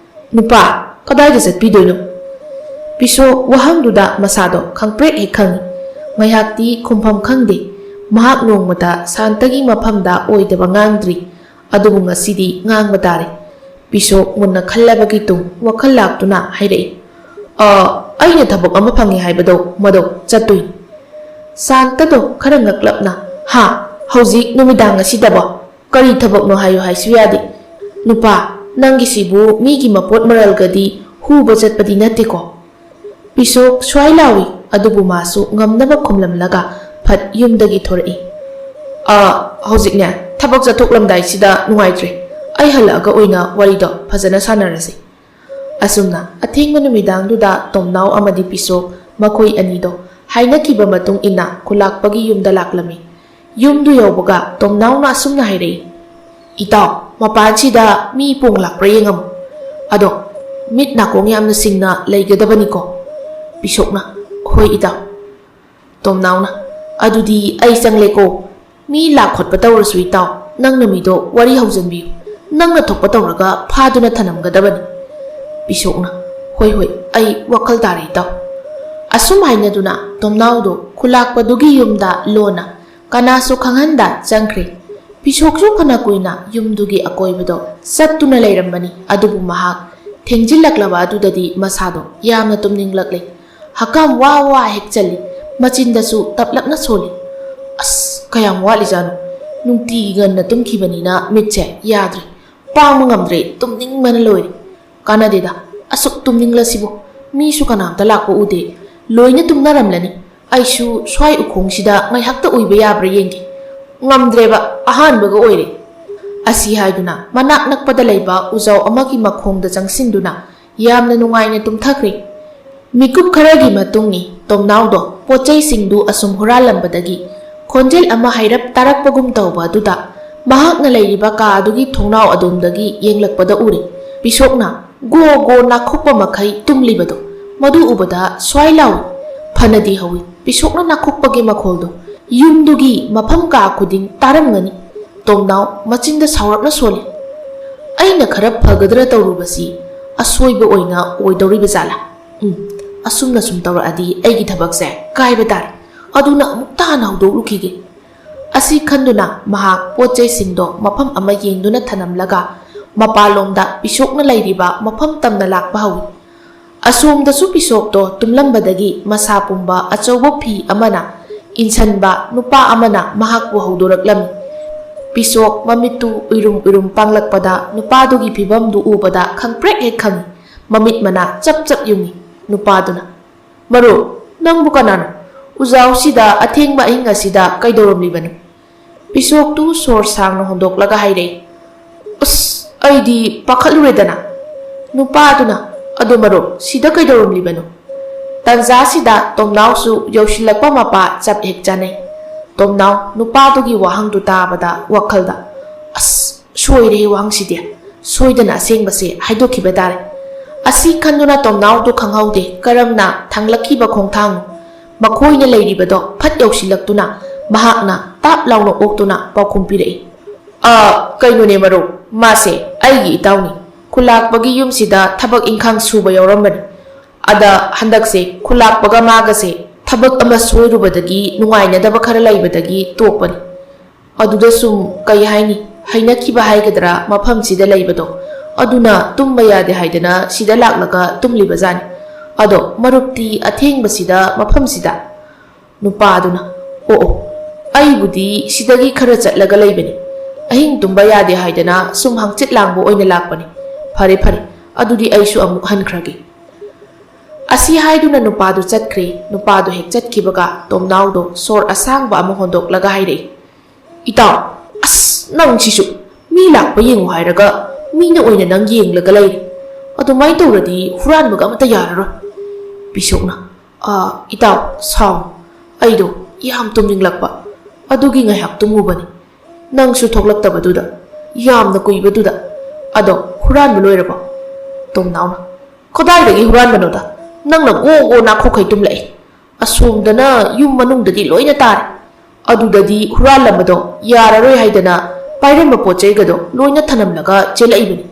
"ꯅꯨꯄꯥ, ꯀꯗꯥꯏꯗ ꯆꯠꯄꯤꯗꯣꯏꯅꯣ?" ꯄꯤꯁꯣꯛ ꯋꯥꯍꯪꯗꯨꯗ ꯃꯁꯥꯗꯣ ꯈꯪꯄ꯭ꯔꯦꯛ ꯍꯦꯛ ꯈꯪꯏ꯫ ꯉꯥꯏꯍꯥꯛꯇꯤ ꯈꯨꯝꯐꯝ ꯈꯪꯗꯦ꯫ ꯃꯍꯥꯛ ꯅꯣꯡꯃꯇ ꯁꯥꯟꯇꯒꯤ ꯃꯐꯝꯗ ꯑꯣꯏꯗꯕ ꯉꯥꯡꯗ꯭ꯔꯤ꯫ ꯑꯗꯨꯕꯨ ꯉꯁꯤꯗꯤ ꯉꯥꯡꯕ ꯇꯥꯔꯦ꯫ ꯄꯤꯁꯣꯛ ꯃꯨꯟꯅ ꯈꯜꯂꯕꯒꯤ ꯇꯨꯡ ꯋꯥꯈꯜ ꯂꯥꯛꯇꯨꯅ ꯍꯥꯏꯔꯛꯏ, "ꯑ, ꯑꯩꯅ ꯊꯕꯛ ꯑꯃ ꯐꯪꯉꯦ ꯍꯥꯏꯕꯗꯣ, ꯃꯗꯣ ꯆꯠꯇꯣꯏꯅꯤ꯫" ꯁꯥꯟꯇꯗꯣ ꯈꯔ ꯉꯛꯂꯞꯅ, "ꯍꯥ? ꯍꯧꯖꯤꯛ ꯅꯨꯃꯤꯗꯥꯡ ꯑꯁꯤꯗꯕꯣ? ꯀꯔꯤ ꯊꯕꯛꯅꯣ ꯍꯥꯏꯌꯨ ꯍꯥꯏꯁꯨ ꯌꯥꯗꯦ꯫ ꯅꯨꯄꯥ, ꯅꯪꯒꯤꯁꯤꯕꯨ ꯃꯤꯒꯤ ꯃꯄꯣꯠ ꯃꯔꯜꯒꯗꯤ ꯍꯨꯕ ꯆꯠꯄꯗꯤ ꯅꯠꯇꯦꯀꯣ?" ꯄꯤꯁꯣꯛ ꯁ꯭ꯋꯥꯏ ꯂꯥꯎꯏ, ꯑꯗꯨꯕꯨ ꯃꯥꯁꯨ ꯉꯝꯅꯕ ꯈꯨꯝꯂꯝꯂꯒ ꯐꯠ ꯌꯨꯝꯗꯒꯤ ꯊꯣꯔꯛꯏ꯫ "ꯑ, ꯍꯧꯖꯤꯛꯅꯦ, ꯊꯕꯛ ꯆꯠꯊꯣꯛꯂꯝꯗꯥꯏꯁꯤꯗ ꯅꯨꯡꯉꯥꯏꯇ꯭ꯔꯦ꯫ ꯑꯩ ꯍꯜꯂꯛꯑꯒ ꯑꯣꯏꯅ ꯋꯥꯔꯤꯗꯣ ꯐꯖꯅ ꯁꯥꯟꯅꯔꯁꯤ꯫" ꯑꯁꯨꯝꯅ ꯑꯊꯦꯡꯕ ꯅꯨꯃꯤꯗꯥꯡꯗꯨꯗ ꯇꯣꯝꯅꯥꯎ ꯑꯃꯗꯤ ꯄꯤꯁꯣꯛ ꯃꯈꯣꯏ ꯑꯅꯤꯗꯣ ꯍꯥꯏꯅꯈꯤꯕ ꯃꯇꯨꯡ ꯏꯟꯅ ꯈꯨꯂꯥꯛꯄꯒꯤ ꯌꯨꯝꯗ ꯂꯥꯛꯂꯝꯃꯤ꯫ ꯌꯨꯝꯗꯨ ꯌꯧꯕꯒ ꯇꯣꯝꯅꯥꯎꯅ ꯑꯁꯨꯝꯅ ꯍꯥꯏꯔꯛꯏ, "ꯏꯇꯥꯎ, ꯃꯄꯥꯟꯁꯤꯗ ꯃꯤ ꯄꯣꯡ ꯂꯥꯛꯄ꯭ꯔꯥ ꯌꯦꯡꯉꯝꯃꯨ꯫ ꯑꯗꯣ ꯃꯤꯠ ꯅꯥꯀꯣꯡ ꯌꯥꯝꯅ ꯁꯤꯡꯅ ꯂꯩꯒꯗꯕꯅꯤꯀꯣ?" ꯄꯤꯁꯣꯛꯅ, "ꯍꯣꯏ ꯏꯇꯥꯎ꯫" ꯇꯣꯝꯅꯥꯎꯅ, "ꯑꯗꯨꯗꯤ ꯑꯩ ꯆꯪꯂꯦꯀꯣ꯫ ꯃꯤ ꯂꯥꯛ ꯈꯣꯠꯄ ꯇꯧꯔꯁꯨ ꯏꯇꯥꯎ, ꯅꯪꯅ ꯃꯤꯗꯣ ꯋꯥꯔꯤ ꯍꯧꯖꯤꯟꯕꯤꯌꯨ꯫ ꯅꯪꯅ ꯊꯣꯛꯄ ꯇꯧꯔꯒ ꯐꯥꯗꯨꯅ ꯊꯅꯝꯒꯗꯕꯅꯤ꯫" ꯄꯤꯁꯣꯛꯅ, "ꯍꯣꯏ ꯍꯣꯏ, ꯑꯩ ꯋꯥꯈꯜ ꯇꯥꯔꯦ ꯏꯇꯥꯎ꯫" ꯑꯁꯨꯝ ꯍꯥꯏꯅꯗꯨꯅ ꯇꯣꯝꯅꯥꯎꯗꯣ ꯈꯨꯂꯥꯛꯄꯗꯨꯒꯤ ꯌꯨꯝꯗ ꯂꯣꯟꯅ ꯀꯅꯥꯁꯨ ꯈꯪꯍꯟꯗ ꯆꯪꯈ꯭ꯔꯦ꯫ ꯄꯤꯁꯣꯛꯁꯨ ꯐꯅ ꯀꯨꯏꯅ ꯌꯨꯝꯗꯨꯒꯤ ꯑꯀꯣꯏꯕꯗꯣ ꯆꯠꯇꯨꯅ ꯂꯩꯔꯝꯕꯅꯤ, ꯑꯗꯨꯕꯨ ꯃꯍꯥꯛ ꯊꯦꯡꯖꯤꯜꯂꯛꯂꯕ ꯑꯗꯨꯗꯗꯤ ꯃꯁꯥꯗꯣ ꯌꯥꯝꯅ ꯇꯨꯝꯅꯤꯡꯂꯛꯂꯦ꯫ ꯍꯀꯥꯝ ꯋꯥ ꯋꯥ ꯍꯦꯛ ꯆꯜꯂꯤ, ꯃꯆꯤꯟꯗꯁꯨ ꯇꯞꯂꯞꯅ ꯁꯣꯜꯂꯤ꯫ "ꯑꯁ, ꯀꯌꯥꯝ ꯋꯥꯠꯂꯤꯖꯥꯠꯅꯣ? ꯅꯨꯡꯇꯤꯒꯤ ꯉꯟꯅ ꯇꯨꯝꯈꯤꯕꯅꯤꯅ ꯃꯤꯠꯁꯦ ꯌꯥꯗ꯭ꯔꯦ, ꯄꯥꯡꯕ ꯉꯝꯗ꯭ꯔꯦ, ꯇꯨꯝꯅꯤꯡꯕꯅ ꯂꯣꯏꯔꯦ꯫ ꯀꯥꯟꯅꯗꯦꯗ, ꯑꯁꯨꯛ ꯇꯨꯝꯅꯤꯡꯂꯁꯤꯕꯨ, ꯃꯤꯁꯨ ꯀꯅꯥꯝꯇ ꯂꯥꯛꯄ ꯎꯗꯦ, ꯂꯣꯏꯅ ꯇꯨꯝꯅꯔꯝꯂꯅꯤ꯫ ꯑꯩꯁꯨ ꯁ꯭ꯋꯥꯏ ꯎꯈꯣꯡꯁꯤꯗ ꯉꯥꯏꯍꯥꯛꯇ ꯎꯏꯕ ꯌꯥꯕ꯭ꯔꯥ ꯌꯦꯡꯒꯦ꯫ ꯉꯝꯗ꯭ꯔꯦꯕ, ꯑꯍꯥꯟꯕꯒ ꯑꯣꯏꯔꯦ꯫" ꯑꯁꯤ ꯍꯥꯏꯗꯨꯅ ꯃꯅꯥꯛ ꯅꯛꯄꯗ ꯂꯩꯕ ꯎꯖꯥꯎ ꯑꯃꯒꯤ ꯃꯈꯣꯡꯗ ꯆꯪꯁꯤꯟꯗꯨꯅ ꯌꯥꯝꯅ ꯅꯨꯡꯉꯥꯏꯅ ꯇꯨꯝꯊꯈ꯭ꯔꯦ꯫ ꯃꯤꯀꯨꯞ ꯈꯔꯒꯤ ꯃꯇꯨꯡꯅꯤ ꯇꯣꯝꯅꯥꯎꯗꯣ ꯄꯣꯠ ꯆꯩꯁꯤꯡꯗꯨ ꯑꯁꯨꯝ ꯍꯨꯔꯥꯜꯂꯝꯕꯗꯒꯤ ꯈꯣꯟꯖꯦꯜ ꯑꯃ ꯍꯥꯏꯔꯞ ꯇꯥꯔꯛꯄꯒꯨꯝ ꯇꯧꯕ ꯑꯗꯨꯗ ꯃꯍꯥꯛꯅ ꯂꯩꯔꯤꯕ ꯀꯥ ꯑꯗꯨꯒꯤ ꯊꯣꯡꯅꯥꯎ ꯑꯗꯣꯝꯗꯒꯤ ꯌꯦꯡꯂꯛꯄꯗ ꯎꯔꯦ꯫ ꯄꯤꯁꯣꯛꯅ ꯒꯣ ꯒꯣ ꯅꯥꯈꯣꯛꯄ ꯃꯈꯩ ꯇꯨꯝꯂꯤꯕꯗꯣ꯫ ꯃꯗꯨ ꯎꯕꯗ ꯁ꯭ꯋꯥꯏ ꯂꯥꯎꯏ꯫ ꯐꯅꯗꯤ ꯍꯧꯏ ꯄꯤꯁꯣꯛꯅ ꯅꯥꯈꯣꯛꯄꯒꯤ ꯃꯈꯣꯜꯗꯣ꯫ ꯌꯨꯝꯗꯨꯒꯤ ꯃꯐꯝ ꯀꯥ ꯈꯨꯗꯤꯡ ꯇꯥꯔꯝꯒꯅꯤ꯫ ꯇꯣꯝꯅꯥꯎ ꯃꯆꯤꯟꯗ ꯁꯥꯎꯔꯞꯅ ꯁꯣꯜꯂꯤ꯫ "ꯑꯩꯅ ꯈꯔ ꯐꯒꯗ꯭ꯔꯥ ꯇꯧꯔꯨꯕꯁꯤ ꯑꯁꯣꯏꯕ ꯑꯣꯏꯅ ꯑꯣꯏꯗꯧꯔꯤꯕ ꯖꯥꯠꯂꯥ? ꯎꯝ, ꯑꯁꯨꯝꯅ ꯁꯨꯝ ꯇꯧꯔꯛꯑꯗꯤ ꯑꯩꯒꯤ ꯊꯕꯛꯁꯦ ꯀꯥꯏꯕ ꯇꯥꯔꯦ꯫ ꯑꯗꯨꯅ ꯑꯃꯨꯛꯇ ꯍꯥꯟꯅ ꯍꯧꯗꯣꯛꯂꯨꯈꯤꯒꯦ꯫" ꯑꯁꯤ ꯈꯟꯗꯨꯅ ꯃꯍꯥꯛ ꯄꯣꯠ ꯆꯩꯁꯤꯡꯗꯣ ꯃꯐꯝ ꯑꯃ ꯌꯦꯡꯗꯨꯅ ꯊꯅꯝꯂꯒ ꯃꯄꯥꯟꯂꯣꯝꯗ ꯄꯤꯁꯣꯛꯅ ꯂꯩꯔꯤꯕ ꯃꯐꯝ ꯇꯝꯅ ꯂꯥꯛꯄ ꯍꯧꯏ꯫ ꯑꯁꯣꯝꯗꯁꯨ ꯄꯤꯁꯣꯛꯇꯣ ꯇꯨꯝꯂꯝꯕꯗꯒꯤ ꯃꯁꯥ ꯄꯨꯝꯕ ꯑꯆꯧꯕ ꯐꯤ ꯑꯃꯅ ꯏꯟꯁꯟꯕ ꯅꯨꯄꯥ ꯑꯃꯅ ꯃꯍꯥꯛꯄꯨ ꯍꯧꯗꯣꯔꯛꯂꯝꯃꯤ꯫ ꯄꯤꯁꯣꯛ ꯃꯃꯤꯠꯇꯨ ꯎꯏꯔꯨꯝ ꯎꯏꯔꯨꯝ ꯄꯥꯡꯂꯛꯄꯗ ꯅꯨꯄꯥꯗꯨꯒꯤ ꯐꯤꯕꯝꯗꯨ ꯎꯕꯗ ꯈꯪꯄ꯭ꯔꯦꯛ ꯍꯦꯛ ꯈꯪꯏ꯫ ꯃꯃꯤꯠ ꯃꯅꯥ ꯆꯞ ꯆꯞ ꯌꯨꯡꯏ꯫ ꯅꯨꯄꯥꯗꯨꯅ, "ꯃꯔꯨꯞ, ꯅꯪꯕꯨ ꯀꯅꯥꯅꯣ? ꯎꯖꯥꯎꯁꯤꯗ ꯑꯊꯦꯡꯕ ꯑꯍꯤꯡ ꯑꯁꯤꯗ ꯀꯩꯗꯧꯔꯝꯂꯤꯕꯅꯣ?" ꯄꯤꯁꯣꯛꯇꯨ ꯁꯣꯔ ꯁꯥꯡꯅ ꯍꯣꯟꯗꯣꯛꯂꯒ ꯍꯥꯏꯔꯛꯏ, "ꯑꯁ, ꯑꯩꯗꯤ ꯄꯥꯈꯠꯂꯨꯔꯦꯗꯅ꯫" ꯅꯨꯄꯥꯗꯨꯅ, "ꯑꯗꯣ ꯃꯔꯨꯞ, ꯁꯤꯗ ꯀꯩꯗꯧꯔꯝꯂꯤꯕꯅꯣ?" ꯇꯟꯖꯥꯁꯤꯗ ꯇꯣꯝꯅꯥꯎꯁꯨ ꯌꯧꯁꯤꯜꯂꯛꯄ ꯃꯄꯥ ꯆꯞ ꯍꯦꯛ ꯆꯥꯅꯩ꯫ ꯇꯣꯝꯅꯥꯎ ꯅꯨꯄꯥꯗꯨꯒꯤ ꯋꯥꯍꯪꯗꯨ ꯇꯥꯕꯗ ꯋꯥꯈꯜꯗ, "ꯑꯁ, ꯁꯣꯏꯔꯦ ꯋꯥꯍꯪꯁꯤꯗꯤ꯫ ꯁꯣꯏꯗꯅ ꯑꯁꯦꯡꯕꯁꯦ ꯍꯥꯏꯗꯣꯛꯈꯤꯕ ꯇꯥꯔꯦ"꯫ ꯑꯁꯤ ꯈꯟꯗꯨꯅ ꯇꯣꯝꯅꯥꯎꯗꯨ ꯈꯪꯍꯧꯗꯦ ꯀꯔꯝꯅ ꯊꯥꯡꯂꯛꯈꯤꯕ ꯈꯣꯡꯊꯥꯡꯅꯣ꯫ ꯃꯈꯣꯏꯅ ꯂꯩꯔꯤꯕꯗꯣ ꯐꯠ ꯌꯧꯁꯤꯜꯂꯛꯇꯨꯅ ꯃꯍꯥꯛꯅ ꯇꯥꯞ ꯂꯥꯎꯅ ꯑꯣꯛꯇꯨꯅ ꯄꯥꯎꯈꯨꯝ ꯄꯤꯔꯛꯏ꯫ "ꯑ, ꯀꯩꯅꯣꯅꯦ ꯃꯔꯨꯞ, ꯃꯥꯁꯦ ꯑꯩꯒꯤ ꯏꯇꯥꯎꯅꯤ꯫ ꯈꯨꯂꯥꯛꯄꯒꯤ ꯌꯨꯝꯁꯤꯗ ꯊꯕꯛ ꯏꯪꯈꯥꯡ ꯁꯨꯕ ꯌꯥꯎꯔꯝꯕꯅꯤ꯫ ꯑꯗ ꯍꯟꯗꯛꯁꯦ ꯈꯨꯂꯥꯛꯄꯒ ꯃꯥꯒꯁꯦ ꯊꯕꯛ ꯑꯃ ꯁꯣꯏꯔꯨꯕꯗꯒꯤ ꯅꯨꯡꯉꯥꯏꯅꯗꯕ ꯈꯔ ꯂꯩꯕꯗꯒꯤ ꯇꯣꯛꯄꯅꯤ꯫ ꯑꯗꯨꯗ ꯁꯨꯝ, ꯀꯩ ꯍꯥꯏꯅꯤ, ꯍꯩꯅꯈꯤꯕ ꯍꯥꯏꯒꯗ꯭ꯔꯥ, ꯃꯐꯝꯁꯤꯗ ꯂꯩꯕꯗꯣ, ꯑꯗꯨꯅ ꯇꯨꯝꯕ ꯌꯥꯗꯦ ꯍꯥꯏꯗꯅ ꯁꯤꯗ ꯂꯥꯛꯂꯒ ꯇꯨꯝꯂꯤꯕꯖꯥꯠꯅꯤ꯫ ꯑꯗꯣ ꯃꯔꯨꯞꯇꯤ ꯑꯊꯦꯡꯕꯁꯤꯗ ꯃꯐꯝꯁꯤꯗ?" ꯅꯨꯄꯥꯗꯨꯅ, "ꯑꯣ ꯑꯣ, ꯑꯩꯕꯨꯗꯤ ꯁꯤꯗꯒꯤ ꯈꯔ ꯆꯠꯂꯒ ꯂꯩꯕꯅꯤ꯫ ꯑꯍꯤꯡ ꯇꯨꯝꯕ ꯌꯥꯗꯦ ꯍꯥꯏꯗꯅ ꯁꯨꯝ ꯍꯪꯆꯤꯠ ꯂꯥꯡꯕ ꯑꯣꯏꯅ ꯂꯥꯛꯄꯅꯤ꯫ ꯐꯔꯦ ꯐꯔꯦ, ꯑꯗꯨꯗꯤ ꯑꯩꯁꯨ ꯑꯃꯨꯛ ꯍꯟꯈ꯭ꯔꯒꯦ"꯫ ꯑꯁꯤ ꯍꯥꯏꯗꯨꯅ ꯅꯨꯄꯥꯗꯨ ꯆꯠꯈ꯭ꯔꯦ꯫ ꯅꯨꯄꯥꯗꯨ ꯍꯦꯛ ꯆꯠꯈꯤꯕꯒ ꯇꯣꯝꯅꯥꯎꯗꯣ ꯁꯣꯔ ꯑꯁꯥꯡꯕ ꯑꯃ ꯍꯣꯟꯗꯣꯛꯂꯒ ꯍꯥꯏꯔꯛꯏ, "ꯏꯇꯥꯎ, ꯑꯁ, ꯅꯪ ꯁꯤꯁꯨ, ꯃꯤ ꯂꯥꯛꯄ ꯌꯦꯡꯉꯨ ꯍꯥꯏꯔꯒ ꯃꯤꯅ ꯑꯣꯏꯅ ꯅꯪ ꯌꯦꯡꯂꯒ ꯂꯩꯔꯦ꯫ ꯑꯗꯨꯃꯥꯏꯅ ꯇꯧꯔꯗꯤ ꯍꯨꯔꯥꯟꯕꯒ ꯑꯃꯠꯇ ꯌꯥꯔꯔꯣꯏ"꯫ ꯄꯤꯁꯣꯛꯅ, "ꯑꯥ, ꯏꯇꯥꯎ, ꯁꯥꯎ꯫ ꯑꯩꯗꯣ ꯌꯥꯝ ꯇꯨꯝꯅꯤꯡꯂꯛꯄ, ꯑꯗꯨꯒꯤ ꯉꯥꯏꯍꯥꯛ ꯇꯨꯝꯃꯨꯕꯅꯤ꯫ ꯅꯪꯁꯨ ꯊꯣꯛꯂꯛꯇꯕꯗꯨꯗ, ꯌꯥꯝꯅ ꯀꯨꯏꯕꯗꯨꯗ꯫ ꯑꯗꯣ ꯍꯨꯔꯥꯟꯕ ꯂꯣꯏꯔꯕꯣ?" ꯇꯣꯝꯅꯥꯎꯅ, "ꯀꯗꯥꯏꯗꯒꯤ ꯍꯨꯔꯥꯟꯕꯅꯣꯗ? ꯅꯪꯅ ꯒꯣ ꯒꯣ ꯅꯥꯈꯣꯛꯈꯩ ꯇꯨꯝꯂꯛꯑꯦ꯫ ꯑꯁꯣꯝꯗꯅ ꯌꯨꯝ ꯃꯅꯨꯡꯗꯗꯤ ꯂꯣꯏꯅ ꯇꯥꯔꯦ꯫ ꯑꯗꯨꯗꯗꯤ ꯍꯨꯔꯥꯜꯂꯝꯕꯗꯣ ꯌꯥꯔꯔꯣꯏ ꯍꯥꯏꯗꯅ ꯄꯥꯏꯔꯝꯕ ꯄꯣꯠ ꯆꯩꯒꯗꯣ ꯂꯣꯏꯅ ꯊꯅꯝꯂꯒ ꯆꯦꯜꯂꯛꯏꯕꯅꯤ꯫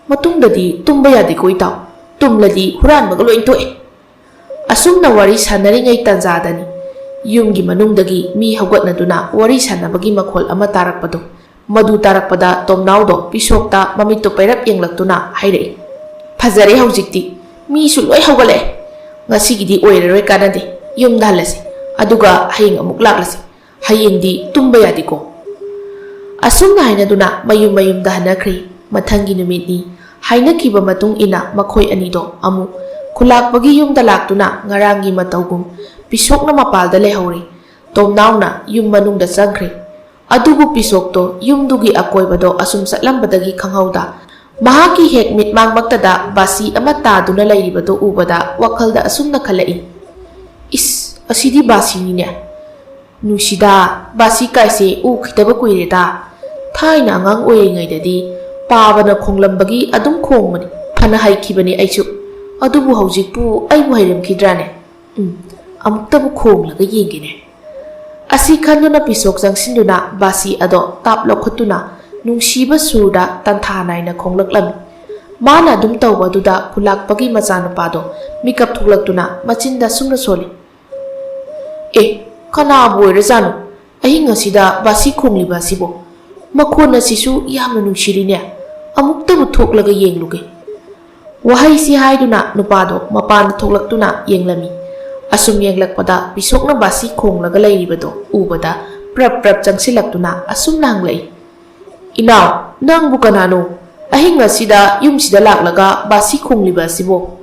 ꯃꯇꯨꯡꯗꯗꯤ ꯇꯨꯝꯕ ꯌꯥꯗꯦꯀꯣ ꯏꯇꯥꯎ꯫ ꯇꯨꯝꯂꯗꯤ ꯍꯨꯔꯥꯟꯕꯒ ꯂꯣꯏ ꯇꯣꯛꯑꯦ"꯫ ꯑꯁꯨꯝꯅ ꯋꯥꯔꯤ ꯁꯥꯟꯅꯔꯤꯉꯩ ꯇꯥꯟꯖꯥꯗꯅꯤ ꯌꯨꯝꯒꯤ ꯃꯅꯨꯡꯗꯒꯤ ꯃꯤ ꯍꯧꯒꯠꯅꯗꯨꯅ ꯋꯥꯔꯤ ꯁꯥꯟꯅꯕꯒꯤ ꯃꯈꯣꯜ ꯑꯃ ꯇꯥꯔꯛꯄꯗꯣ꯫ ꯃꯗꯨ ꯇꯥꯔꯛꯄꯗ ꯇꯣꯝꯅꯥꯎꯗꯣ ꯄꯤꯁꯣꯛꯇ ꯃꯃꯤꯠꯇꯣ ꯄꯩꯔꯞ ꯌꯦꯡꯂꯛꯇꯨꯅ ꯍꯥꯏꯔꯛꯏ, "ꯐꯖꯔꯦ ꯍꯧꯖꯤꯛꯇꯤ꯫ ꯃꯤꯁꯨ ꯂꯣꯏ ꯍꯧꯒꯠꯂꯛꯑꯦ꯫ ꯉꯁꯤꯒꯤꯗꯤ ꯑꯣꯏꯔꯔꯣꯏ, ꯀꯥꯟꯅꯗꯦ꯫ ꯌꯨꯝꯗ ꯍꯜꯂꯁꯤ꯫ ꯑꯗꯨꯒ ꯍꯌꯦꯡ ꯑꯃꯨꯛ ꯂꯥꯛꯂꯁꯤ꯫ ꯍꯌꯦꯡꯗꯤ ꯇꯨꯝꯕ ꯌꯥꯗꯦꯀꯣ"꯫ ꯑꯁꯨꯝꯅ ꯍꯥꯏꯅꯗꯨꯅ ꯃꯌꯨꯝ ꯃꯌꯨꯝꯗ ꯍꯟꯅꯈ꯭ꯔꯦ꯫ ꯃꯊꯪꯒꯤ ꯅꯨꯃꯤꯠꯅꯤ꯫ ꯍꯥꯏꯅꯈꯤꯕ ꯃꯇꯨꯡ ꯏꯟꯅ ꯃꯈꯣꯏ ꯑꯅꯤꯗꯣ ꯑꯃꯨꯛ ꯈꯨꯂꯥꯛꯄꯒꯤ ꯌꯨꯝꯗ ꯂꯥꯛꯇꯨꯅ ꯉꯔꯥꯡꯒꯤ ꯃꯇꯧꯒꯨꯝ ꯄꯤꯁꯣꯛꯅ ꯃꯄꯥꯜꯗ ꯂꯩꯍꯧꯔꯦ꯫ ꯇꯣꯝꯅꯥꯎꯅ ꯌꯨꯝ ꯃꯅꯨꯡꯗ ꯆꯪꯈ꯭ꯔꯦ꯫ ꯑꯗꯨꯕꯨ ꯄꯤꯁꯣꯛꯇꯣ ꯌꯨꯝꯗꯨꯒꯤ ꯑꯀꯣꯏꯕꯗꯣ ꯑꯁꯨꯝ ꯆꯠꯂꯝꯕꯗꯒꯤ ꯈꯪꯍꯧꯗ ꯃꯍꯥꯛꯀꯤ ꯍꯦꯛ ꯃꯤꯠꯃꯥꯡꯃꯛꯇꯗ ꯕꯥꯁꯤ ꯑꯃ ꯇꯥꯗꯨꯅ ꯂꯩꯔꯤꯕꯗꯨ ꯎꯕꯗ ꯋꯥꯈꯜꯗ ꯑꯁꯨꯝꯅ ꯈꯜꯂꯛꯏ, "ꯏꯁ, ꯑꯁꯤꯗꯤ ꯕꯥꯁꯤꯅꯤꯅꯦ꯫ ꯅꯨꯡꯁꯤꯗ, ꯕꯥꯁꯤ ꯀꯥꯏꯁꯦ ꯎꯈꯤꯗꯕ ꯀꯨꯏꯔꯦꯗ꯫ ꯊꯥꯏꯅ ꯑꯉꯥꯡ ꯑꯣꯏꯔꯤꯉꯩꯗꯗꯤ ꯄꯥꯕꯅ ꯈꯣꯡꯂꯝꯕꯒꯤ ꯑꯗꯨꯝ ꯈꯣꯡꯕꯅꯤ꯫ ꯐꯅ ꯍꯩꯈꯤꯕꯅꯤ ꯑꯩꯁꯨ꯫ ꯑꯗꯨꯕꯨ ꯍꯧꯖꯤꯛꯄꯨ ꯑꯩꯕꯨ ꯍꯩꯔꯝꯈꯤꯗ꯭ꯔꯥꯅꯦ? ꯎꯝ, ꯑꯃꯨꯛꯇꯕꯨ ꯈꯣꯡꯂꯒ ꯌꯦꯡꯒꯦꯅꯦ"꯫ ꯑꯁꯤ ꯈꯟꯗꯨꯅ ꯄꯤꯁꯣꯛ ꯆꯪꯁꯤꯟꯗꯨꯅ ꯕꯥꯁꯤ ꯑꯗꯣ ꯇꯥꯞ ꯂꯧꯈꯠꯇꯨꯅ ꯅꯨꯡꯁꯤꯕ ꯁꯨꯔꯗ ꯇꯟꯊꯥ ꯅꯥꯏꯅ ꯈꯣꯡꯂꯛꯂꯝꯃꯤ꯫ ꯃꯥꯅ ꯑꯗꯨꯝ ꯇꯧꯕ ꯑꯗꯨꯗ ꯈꯨꯂꯥꯛꯄꯒꯤ ꯃꯆꯥꯅꯨꯄꯥꯗꯣ ꯃꯤꯀꯞ ꯊꯣꯛꯂꯛꯇꯨꯅ ꯃꯆꯤꯟꯗ ꯁꯨꯝꯅ ꯁꯣꯜꯂꯤ, "ꯑꯦ, ꯀꯅꯥꯕꯨ ꯑꯣꯏꯔꯖꯥꯠꯅꯣ? ꯑꯍꯤꯡ ꯑꯁꯤꯗ ꯕꯥꯁꯤ ꯈꯣꯡꯂꯤꯕ ꯑꯁꯤꯕꯣ? ꯃꯈꯣꯟ ꯑꯁꯤꯁꯨ ꯌꯥꯝꯅ ꯅꯨꯡꯁꯤꯔꯤꯅꯦ꯫ ꯑꯃꯨꯛꯇꯕꯨ ꯊꯣꯛꯂꯒ ꯌꯦꯡꯂꯨꯒꯦ"꯫ ꯋꯥꯍꯩꯁꯤ ꯍꯥꯏꯗꯨꯅ ꯅꯨꯄꯥꯗꯣ ꯃꯄꯥꯟꯗ ꯊꯣꯛꯂꯛꯇꯨꯅ ꯌꯦꯡꯂꯝꯃꯤ꯫ ꯑꯁꯨꯝ ꯌꯦꯡꯂꯛꯄꯗ ꯄꯤꯁꯣꯛꯅ ꯕꯥꯁꯤ ꯈꯣꯡꯂꯒ ꯂꯩꯔꯤꯕꯗꯣ ꯎꯕꯗ ꯄ꯭ꯔꯞ ꯄ꯭ꯔꯞ ꯆꯪꯁꯤꯜꯂꯛꯇꯨꯅ ꯑꯁꯨꯝꯅ ꯍꯪꯂꯛꯏ, "ꯏꯅꯥꯎ, ꯅꯪꯕꯨ ꯀꯅꯥꯅꯣ? ꯑꯍꯤꯡ ꯑꯁꯤꯗ ꯌꯨꯝꯁꯤꯗ ꯂꯥꯛꯂꯒ ꯕꯥꯁꯤ ꯈꯣꯡꯂꯤꯕ ꯑꯁꯤꯕꯣ?"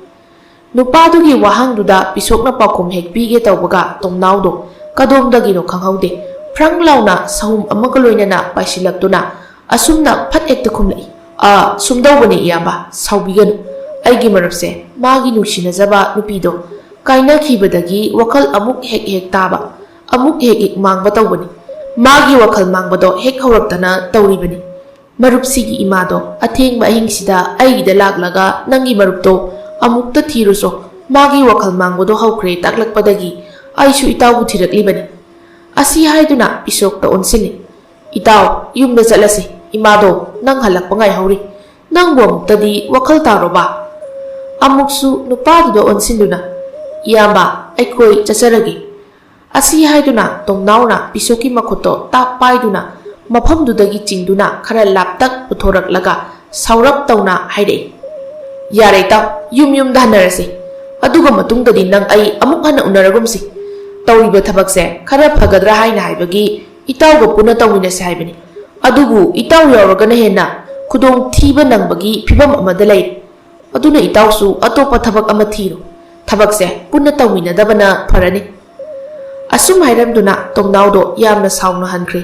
ꯅꯨꯄꯥꯗꯨꯒꯤ ꯋꯥꯍꯪꯗꯨꯗ ꯄꯤꯁꯣꯛꯅ ꯄꯥꯎꯈꯨꯝ ꯍꯦꯛ ꯄꯤꯒꯦ ꯇꯧꯕꯒ ꯇꯣꯝꯅꯥꯎꯗꯣ ꯀꯗꯣꯝꯗꯒꯤꯅꯣ ꯈꯪꯍꯧꯗꯦ, ꯐ꯭ꯔꯪ ꯂꯥꯎꯅ ꯁꯍꯨꯝ ꯑꯃꯒ ꯂꯣꯏꯅꯅ ꯄꯥꯏꯁꯤꯜꯂꯛꯇꯨꯅ ꯑꯁꯨꯝꯅ ꯐꯠ ꯍꯦꯛꯇ ꯈꯨꯝꯂꯛꯏ, "ꯑꯥ, ꯁꯨꯝꯗꯧꯕꯅꯤ ꯏꯌꯥꯝꯕ, ꯁꯥꯎꯕꯤꯒꯅꯨ꯫ ꯑꯩꯒꯤ ꯃꯔꯨꯞꯁꯦ ꯃꯥꯒꯤ ꯅꯨꯡꯁꯤꯅꯖꯕ ꯅꯨꯄꯤꯗꯣ ꯀꯥꯏꯅꯈꯤꯕꯗꯒꯤ ꯋꯥꯈꯜ ꯑꯃꯨꯛ ꯍꯦꯛ ꯍꯦꯛ ꯇꯥꯕ, ꯑꯃꯨꯛ ꯍꯦꯛ ꯍꯦꯛ ꯃꯥꯡꯕ ꯇꯧꯕꯅꯤ꯫ ꯃꯥꯒꯤ ꯋꯥꯈꯜ ꯃꯥꯡꯕꯗꯣ ꯍꯦꯛ ꯍꯧꯔꯛꯇꯅ ꯇꯧꯔꯤꯕꯅꯤ꯫ ꯃꯔꯨꯞꯁꯤꯒꯤ ꯏꯃꯥꯗꯣ ꯑꯊꯦꯡꯕ ꯑꯍꯤꯡꯁꯤꯗ ꯑꯩꯒꯤꯗ ꯂꯥꯛꯂꯒ ꯅꯪꯒꯤ ꯃꯔꯨꯞꯇꯣ ꯑꯃꯨꯛꯇ ꯊꯤꯔꯨꯁꯣ, ꯃꯥꯒꯤ ꯋꯥꯈꯜ ꯃꯥꯡꯕꯗꯣ ꯍꯧꯈ꯭ꯔꯦ ꯇꯥꯛꯂꯛꯄꯗꯒꯤ ꯑꯩꯁꯨ ꯏꯇꯥꯎꯕꯨ ꯊꯤꯔꯛꯂꯤꯕꯅꯤ"꯫ ꯑꯁꯤ ꯍꯥꯏꯗꯨꯅ ꯄꯤꯁꯣꯛꯇ ꯑꯣꯟꯁꯤꯜꯂꯤ꯫ "ꯏꯇꯥꯎ, ꯌꯨꯝꯗ ꯆꯠꯂꯁꯤ꯫ ꯏꯃꯥꯗꯣ ꯅꯪ ꯍꯜꯂꯛꯄ ꯉꯥꯏꯍꯧꯔꯤ꯫ ꯅꯪꯕꯨ ꯑꯃꯨꯛꯇꯗꯤ ꯋꯥꯈꯜ ꯇꯥꯔꯣꯕ"꯫ ꯑꯃꯨꯛꯁꯨ ꯅꯨꯄꯥꯗꯨꯗ ꯑꯣꯟꯁꯤꯟꯗꯨꯅ, "ꯏꯌꯥꯝꯕ, ꯑꯩꯈꯣꯏ ꯆꯠꯆꯔꯒꯦ"꯫ ꯑꯁꯤ ꯍꯥꯏꯗꯨꯅ ꯇꯣꯝꯅꯥꯎꯅ ꯄꯤꯁꯣꯛꯀꯤ ꯃꯈꯨꯠꯇꯣ ꯇꯥꯞ ꯄꯥꯏꯗꯨꯅ ꯃꯐꯝꯗꯨꯗꯒꯤ ꯆꯤꯡꯗꯨꯅ ꯈꯔ ꯂꯥꯞꯇꯛ ꯄꯨꯊꯣꯔꯛꯂꯒ ꯁꯥꯎꯔꯞ ꯇꯧꯅ ꯍꯥꯏꯔꯛꯏ, "ꯌꯥꯔꯦ ꯏꯇꯥꯎ, ꯌꯨꯝ ꯌꯨꯝꯗ ꯍꯟꯅꯔꯁꯤ꯫ ꯑꯗꯨꯒ ꯃꯇꯨꯡꯗꯗꯤ ꯅꯪ ꯑꯩ ꯑꯃꯨꯛ ꯍꯟꯅ ꯎꯅꯔꯒꯨꯝꯁꯤ꯫ ꯇꯧꯔꯤꯕ ꯊꯕꯛꯁꯦ ꯈꯔ ꯐꯒꯗ꯭ꯔꯥ ꯍꯥꯏꯅ ꯍꯥꯏꯕꯒꯤ ꯏꯇꯥꯎꯒ ꯄꯨꯟꯅ ꯇꯧꯃꯤꯟꯅꯁꯤ ꯍꯥꯏꯕꯅꯤ꯫ ꯑꯗꯨꯕꯨ ꯏꯇꯥꯎ ꯌꯥꯎꯔꯒꯅ ꯍꯦꯟꯅ ꯈꯨꯗꯣꯡ ꯊꯤꯕ ꯅꯪꯕꯒꯤ ꯐꯤꯕꯝ ꯑꯃꯗ ꯂꯩꯔꯦ꯫ ꯑꯗꯨꯅ ꯏꯇꯥꯎꯁꯨ ꯑꯇꯣꯞꯄ ꯊꯕꯛ ꯑꯃ ꯊꯤꯔꯣ꯫ ꯊꯕꯛꯁꯦ ꯄꯨꯟꯅ ꯇꯧꯃꯤꯟꯅꯗꯕꯅ ꯐꯔꯅꯤ"꯫ ꯑꯁꯨꯝ ꯍꯥꯏꯔꯝꯗꯨꯅ ꯇꯣꯝꯅꯥꯎꯗꯣ ꯌꯥꯝꯅ ꯁꯥꯎꯅ ꯍꯟꯈ꯭ꯔꯦ꯫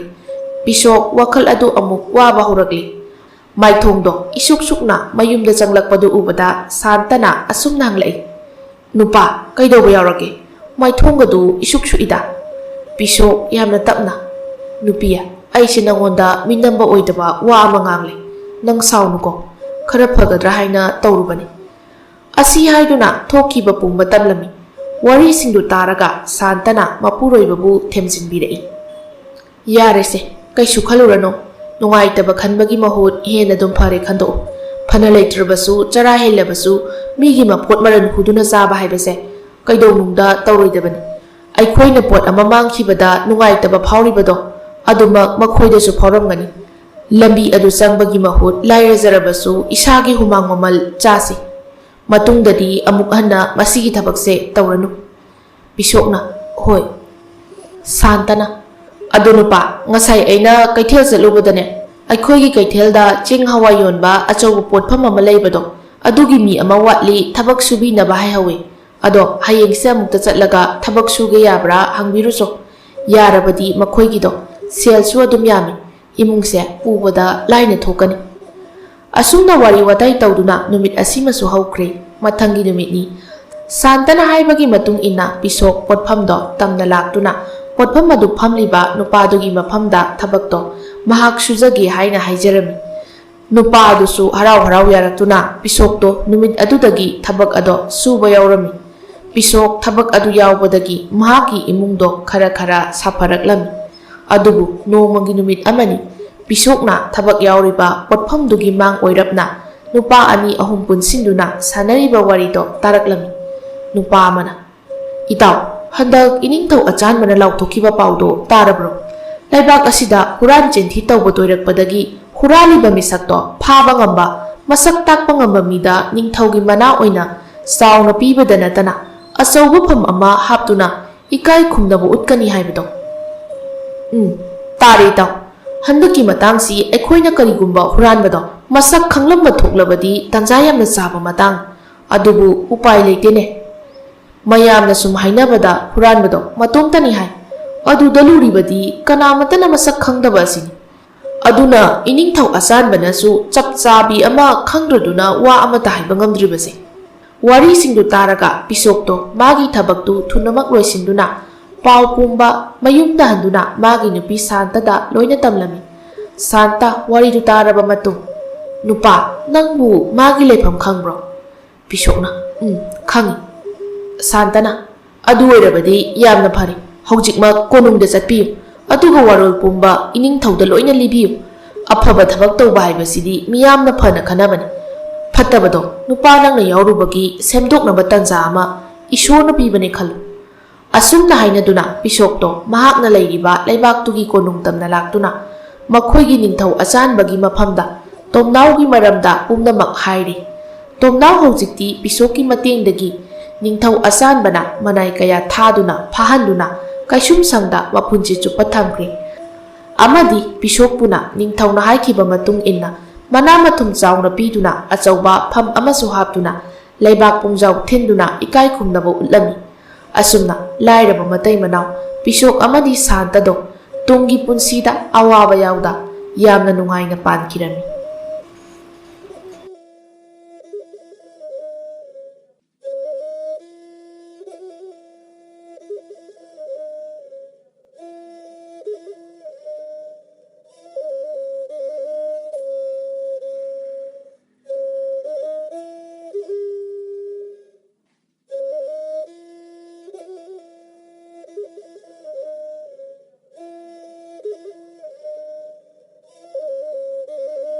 ꯄꯤꯁꯣꯛ ꯋꯥꯈꯜ ꯑꯗꯨ ꯑꯃꯨꯛ ꯋꯥꯕ ꯍꯧꯔꯛꯂꯤ꯫ ꯃꯥꯏꯊꯣꯡꯗꯣ ꯏꯁꯨꯛ ꯁꯨꯛꯅ ꯃꯌꯨꯝꯗ ꯆꯪꯂꯛꯄꯗꯨ ꯎꯕꯗ ꯁꯥꯟꯇꯅ ꯑꯁꯨꯝꯅ ꯍꯪꯂꯛꯏ, "ꯅꯨꯄꯥ, ꯀꯩꯗꯧꯕ ꯌꯥꯎꯔꯒꯦ? ꯃꯥꯏꯊꯣꯡꯒꯗꯨ ꯏꯁꯨꯛ ꯁꯨꯛꯏꯗ?" ꯄꯤꯁꯣꯛ ꯌꯥꯝꯅ ꯇꯞꯅ, "ꯅꯨꯄꯤ, ꯑꯩꯁꯦ ꯅꯪꯉꯣꯟꯗ ꯃꯤꯅꯝꯕ ꯑꯣꯏꯗꯕ ꯋꯥ ꯑꯃ ꯉꯥꯡꯂꯦ꯫ ꯅꯪ ꯁꯥꯎꯅꯨꯀꯣ꯫ ꯈꯔ ꯐꯒꯗ꯭ꯔꯥ ꯍꯥꯏꯅ ꯇꯧꯔꯨꯕꯅꯤ꯫" ꯑꯁꯤ ꯍꯥꯏꯗꯨꯅ ꯊꯣꯛꯈꯤꯕ ꯄꯨꯝꯕ ꯇꯝꯂꯝꯃꯤ꯫ ꯋꯥꯔꯤꯁꯤꯡꯗꯨ ꯇꯥꯔꯒ ꯁꯥꯟꯇꯅ ꯃꯄꯨꯔꯣꯏꯕꯕꯨ ꯊꯦꯝꯖꯤꯟꯕꯤꯔꯛꯏ꯫ "ꯌꯥꯔꯦꯁꯦ, ꯀꯩꯁꯨ ꯈꯜꯂꯨꯔꯅꯨ꯫ ꯅꯨꯡꯉꯥꯏꯇꯕ ꯈꯟꯕꯒꯤ ꯃꯍꯨꯠ ꯍꯦꯟꯅ ꯑꯗꯨꯝ ꯐꯔꯦ ꯈꯟꯗꯣꯛꯎ꯫ ꯐꯅ ꯂꯩꯇ꯭ꯔꯕꯁꯨ, ꯆꯔꯥ ꯍꯦꯜꯂꯕꯁꯨ, ꯃꯤꯒꯤ ꯃꯄꯣꯠ ꯃꯔꯟ ꯍꯨꯗꯨꯅ ꯆꯥꯕ ꯍꯥꯏꯕꯁꯦ ꯀꯩꯗꯧꯅꯨꯡꯗ ꯇꯧꯔꯣꯏꯗꯕꯅꯤ꯫ ꯑꯩꯈꯣꯏꯅ ꯄꯣꯠ ꯑꯃ ꯃꯥꯡꯈꯤꯕꯗ ꯅꯨꯡꯉꯥꯏꯇꯕ ꯐꯥꯎꯔꯤꯕꯗꯣ, ꯑꯗꯨꯃꯛ ꯃꯈꯣꯏꯗꯁꯨ ꯐꯥꯎꯔꯝꯒꯅꯤ꯫ ꯂꯝꯕꯤ ꯑꯗꯨ ꯆꯪꯕꯒꯤ ꯃꯍꯨꯠ ꯂꯥꯏꯔꯖꯔꯕꯁꯨ ꯏꯁꯥꯒꯤ ꯍꯨꯃꯥꯡ ꯃꯃꯜ ꯆꯥꯁꯤ꯫ ꯃꯇꯨꯡꯗꯗꯤ ꯑꯃꯨꯛ ꯍꯟꯅ ꯃꯁꯤꯒꯤ ꯊꯕꯛꯁꯦ ꯇꯧꯔꯅꯨ꯫" ꯄꯤꯁꯣꯛꯅ, "ꯍꯣꯏ꯫" ꯁꯥꯟꯇꯅ, "ꯑꯗꯨ ꯅꯨꯄꯥ, ꯉꯁꯥꯏ ꯑꯩꯅ ꯀꯩꯊꯦꯜ ꯆꯠꯂꯨꯕꯗꯅꯦ, ꯑꯩꯈꯣꯏꯒꯤ ꯀꯩꯊꯦꯜꯗ ꯆꯦꯡ ꯍꯋꯥꯏ ꯌꯣꯟꯕ ꯑꯆꯧꯕ ꯄꯣꯠꯐꯝ ꯑꯃ ꯂꯩꯕꯗꯣ, ꯑꯗꯨꯒꯤ ꯃꯤ ꯑꯃ ꯋꯥꯠꯂꯤ, ꯊꯕꯛ ꯁꯨꯕꯤꯅꯕ ꯍꯥꯏꯍꯧꯋꯤ꯫ ꯑꯗꯣ ꯍꯌꯦꯡꯁꯦ ꯑꯃꯨꯛꯇ ꯆꯠꯂꯒ ꯊꯕꯛ ꯁꯨꯒꯦ ꯌꯥꯕ꯭ꯔꯥ ꯍꯪꯕꯤꯔꯨꯆꯣ꯫ ꯌꯥꯔꯕꯗꯤ ꯃꯈꯣꯏꯒꯤꯗꯣ ꯁꯦꯜꯁꯨ ꯑꯗꯨꯝ ꯌꯥꯝꯃꯤ, ꯏꯃꯨꯡꯁꯦ ꯄꯨꯕꯗ ꯂꯥꯏꯅ ꯊꯣꯛꯀꯅꯤ꯫" ꯑꯁꯨꯝꯅ ꯋꯥꯔꯤ ꯋꯥꯇꯥꯏ ꯇꯧꯗꯨꯅ ꯅꯨꯃꯤꯠ ꯑꯁꯤꯃꯁꯨ ꯍꯧꯈ꯭ꯔꯦ꯫ ꯃꯊꯪꯒꯤ ꯅꯨꯃꯤꯠꯅꯤ꯫ ꯁꯥꯟꯇꯅ ꯍꯥꯏꯕꯒꯤ ꯃꯇꯨꯡ ꯏꯟꯅ ꯄꯤꯁꯣꯛ ꯄꯣꯠꯐꯝꯗꯣ ꯇꯝꯅ ꯂꯥꯛꯇꯨꯅ ꯄꯣꯠꯐꯝ ꯑꯗꯨ ꯐꯝꯂꯤꯕ ꯅꯨꯄꯥꯗꯨꯒꯤ ꯃꯐꯝꯗ ꯊꯕꯛꯇꯣ ꯃꯍꯥꯛ ꯁꯨꯖꯒꯦ ꯍꯥꯏꯅ ꯍꯥꯏꯖꯔꯝꯃꯤ꯫ ꯅꯨꯄꯥ ꯑꯗꯨꯁꯨ ꯍꯔꯥꯎ ꯍꯔꯥꯎ ꯌꯥꯔꯛꯇꯨꯅ ꯄꯤꯁꯣꯛꯇꯣ ꯅꯨꯃꯤꯠ ꯑꯗꯨꯗꯒꯤ ꯊꯕꯛ ꯑꯗꯣ ꯁꯨꯕ ꯌꯥꯎꯔꯝꯃꯤ꯫ ꯄꯤꯁꯣꯛ ꯊꯕꯛ ꯑꯗꯨ ꯌꯥꯎꯕꯗꯒꯤ ꯃꯍꯥꯛꯀꯤ ꯏꯃꯨꯡꯗꯣ ꯈꯔ ꯈꯔ ꯁꯥꯐꯔꯛꯂꯝꯃꯤ꯫ ꯑꯗꯨꯕꯨ ꯅꯣꯡꯃꯒꯤ ꯅꯨꯃꯤꯠ ꯑꯃꯅꯤ, ꯄꯤꯁꯣꯛꯅ ꯊꯕꯛ ꯌꯥꯎꯔꯤꯕ ꯄꯣꯠꯐꯝꯗꯨꯒꯤ ꯃꯥꯡ ꯑꯣꯏꯔꯞꯅ ꯅꯨꯄꯥ ꯑꯅꯤ ꯑꯍꯨꯝ ꯄꯨꯟꯁꯤꯟꯗꯨꯅ ꯁꯥꯟꯅꯔꯤꯕ ꯋꯥꯔꯤꯗꯣ ꯇꯥꯔꯛꯂꯝꯃꯤ꯫ ꯅꯨꯄꯥ ꯑꯃꯅ, "ꯏꯇꯥꯎ, ꯍꯟꯗꯛ ꯏꯅꯤꯡꯊꯧ ꯑꯆꯥꯟꯕꯅ ꯂꯥꯎꯊꯣꯛꯈꯤꯕ ꯄꯥꯎꯗꯣ ꯇꯥꯔꯕ꯭ꯔꯣ? ꯂꯩꯕꯥꯛ ꯑꯁꯤꯗ ꯍꯨꯔꯥꯟ ꯆꯤꯟꯊꯤ ꯇꯧꯕ ꯇꯣꯏꯔꯛꯄꯗꯒꯤ ꯍꯨꯔꯥꯜꯂꯤꯕ ꯃꯤꯁꯛꯇꯣ ꯐꯥꯕ ꯉꯝꯕ, ꯃꯁꯛ ꯇꯥꯛꯄ ꯉꯝꯕ ꯃꯤꯗ ꯅꯤꯡꯊꯧꯒꯤ ꯃꯅꯥ ꯑꯣꯏꯅ ꯆꯥꯎꯅ ꯄꯤꯕꯗ ꯅꯠꯇꯅ ꯑꯆꯧꯕ ꯐꯝ ꯑꯃ ꯍꯥꯞꯇꯨꯅ ꯏꯀꯥꯏ ꯈꯨꯝꯅꯕ ꯎꯠꯀꯅꯤ ꯍꯥꯏꯕꯗꯣ꯫" "ꯎꯝ, ꯇꯥꯔꯦ ꯏꯇꯥꯎ꯫ ꯍꯟꯗꯛꯀꯤ ꯃꯇꯥꯡꯁꯤ ꯑꯩꯈꯣꯏꯅ ꯀꯔꯤꯒꯨꯝꯕ ꯍꯨꯔꯥꯟꯕꯗꯣ ꯃꯁꯛ ꯈꯪꯂꯝꯕ ꯊꯣꯛꯂꯕꯗꯤ ꯇꯟꯖꯥ ꯌꯥꯝꯅ ꯆꯥꯕ ꯃꯇꯥꯡ꯫ ꯑꯗꯨꯕꯨ ꯎꯄꯥꯏ ꯂꯩꯇꯦꯅꯦ꯫ ꯃꯌꯥꯝꯅ ꯁꯨꯝ ꯍꯥꯏꯅꯕꯗ ꯍꯨꯔꯥꯟꯕꯗꯣ ꯃꯇꯣꯝꯇꯅꯤ ꯍꯥꯏ꯫ ꯑꯗꯨꯗ ꯂꯨꯔꯤꯕꯗꯤ ꯀꯅꯥꯃꯠꯇꯅ ꯃꯁꯛ ꯈꯪꯗꯕ ꯑꯁꯤꯅꯤ꯫" ꯑꯗꯨꯅ ꯏꯅꯤꯡꯊꯧ ꯑꯆꯥꯟꯕꯅꯁꯨ ꯆꯞ ꯆꯥꯕꯤ ꯑꯃ ꯈꯪꯗ꯭ꯔꯗꯨꯅ ꯋꯥ ꯑꯃꯠꯇ ꯍꯥꯏꯕ ꯉꯝꯗ꯭ꯔꯤꯕꯁꯦ꯫ ꯋꯥꯔꯤꯁꯤꯡꯗꯨ ꯇꯥꯔꯒ ꯄꯤꯁꯣꯛꯇꯣ ꯃꯥꯒꯤ ꯊꯕꯛꯇꯨ ꯊꯨꯅꯃꯛ ꯂꯣꯏꯁꯤꯟꯗꯨꯅ ꯄꯥꯎ ꯄꯨꯝꯕ ꯃꯌꯨꯝꯗ ꯍꯟꯗꯨꯅ ꯃꯥꯒꯤ ꯅꯨꯄꯤ ꯁꯥꯟꯇꯗ ꯂꯣꯏꯅ ꯇꯝꯂꯝꯃꯤ꯫ ꯁꯥꯟꯇ ꯋꯥꯔꯤꯗꯨ ꯇꯥꯔꯕ ꯃꯇꯨꯡ, "ꯅꯨꯄꯥ, ꯅꯪꯕꯨ ꯃꯥꯒꯤ ꯂꯩꯐꯝ ꯈꯪꯕ꯭ꯔꯣ?" ꯄꯤꯁꯣꯛꯅ, "ꯎꯝ, ꯈꯪꯉꯤ꯫" ꯁꯥꯟꯇꯅ, "ꯑꯗꯨ ꯑꯣꯏꯔꯕꯗꯤ ꯌꯥꯝꯅ ꯐꯔꯦ꯫ ꯍꯧꯖꯤꯛꯃꯛ ꯀꯣꯅꯨꯡꯗ ꯆꯠꯄꯤꯌꯨ꯫ ꯑꯗꯨꯒ ꯋꯥꯔꯣꯜ ꯄꯨꯝꯕ ꯏꯅꯤꯡꯊꯧꯗ ꯂꯣꯏꯅ ꯂꯤꯕꯤꯌꯨ꯫ ꯑꯐꯕ ꯊꯕꯛ ꯇꯧꯕ ꯍꯥꯏꯕꯁꯤꯗꯤ ꯃꯤꯌꯥꯝꯅ ꯐꯅ ꯈꯟꯅꯕꯅꯤ꯫ ꯐꯠꯇꯕꯗꯣ ꯅꯨꯄꯥ ꯅꯪꯅ ꯌꯥꯎꯔꯨꯕꯒꯤ ꯁꯦꯝꯗꯣꯛꯅꯕ ꯇꯟꯖꯥ ꯑꯃ ꯏꯁꯣꯔꯅ ꯄꯤꯕꯅꯦ ꯈꯜꯂꯨ꯫" ꯑꯁꯨꯝꯅ ꯍꯥꯏꯅꯗꯨꯅ ꯄꯤꯁꯣꯛꯇꯣ ꯃꯍꯥꯛꯅ ꯂꯩꯔꯤꯕ ꯂꯩꯕꯥꯛꯇꯨꯒꯤ ꯀꯣꯅꯨꯡ ꯇꯝꯅ ꯂꯥꯛꯇꯨꯅ ꯃꯈꯣꯏꯒꯤ ꯅꯤꯡꯊꯧ ꯑꯆꯥꯟꯕꯒꯤ ꯃꯐꯝꯗ ꯇꯣꯝꯅꯥꯎꯒꯤ ꯃꯔꯝꯗ ꯄꯨꯝꯅꯃꯛ ꯍꯥꯏꯔꯤ꯫ ꯇꯣꯝꯅꯥꯎ ꯍꯧꯖꯤꯛꯇꯤ ꯄꯤꯁꯣꯛꯀꯤ ꯃꯇꯦꯡꯗꯒꯤ ꯅꯤꯡꯊꯧ ꯑꯆꯥꯟꯕꯅ ꯃꯅꯥꯏ ꯀꯌꯥ ꯊꯥꯗꯨꯅ ꯐꯥꯍꯟꯗꯨꯅ ꯀꯩꯁꯨꯝꯁꯪꯗ ꯃꯄꯨꯟꯁꯤ ꯆꯨꯞꯄ ꯊꯝꯈ꯭ꯔꯦ꯫ ꯑꯃꯗꯤ ꯄꯤꯁꯣꯛꯄꯨꯅ ꯅꯤꯡꯊꯧꯅ ꯍꯥꯏꯈꯤꯕ ꯃꯇꯨꯡ ꯏꯟꯅ ꯃꯅꯥ ꯃꯊꯨꯝ ꯆꯥꯎꯅ ꯄꯤꯗꯨꯅ ꯑꯆꯧꯕ ꯐꯝ ꯑꯃꯁꯨ ꯍꯥꯞꯇꯨꯅ ꯂꯩꯕꯥꯛ ꯄꯨꯡꯖꯥꯎ ꯊꯤꯟꯗꯨꯅ ꯏꯀꯥꯏ ꯈꯨꯝꯅꯕ ꯎꯠꯂꯝꯃꯤ꯫ ꯑꯁꯨꯝꯅ ꯂꯥꯏꯔꯕ ꯃꯇꯩ ꯃꯅꯥꯎ ꯄꯤꯁꯣꯛ ꯑꯃꯗꯤ ꯁꯥꯟꯇꯗꯣ ꯇꯨꯡꯒꯤ ꯄꯨꯟꯁꯤꯗ ꯑꯋꯥꯕ ꯌꯥꯎꯗ ꯌꯥꯝꯅ ꯅꯨꯡꯉꯥꯏꯅ ꯄꯥꯟꯈꯤꯔꯝꯃꯤ꯫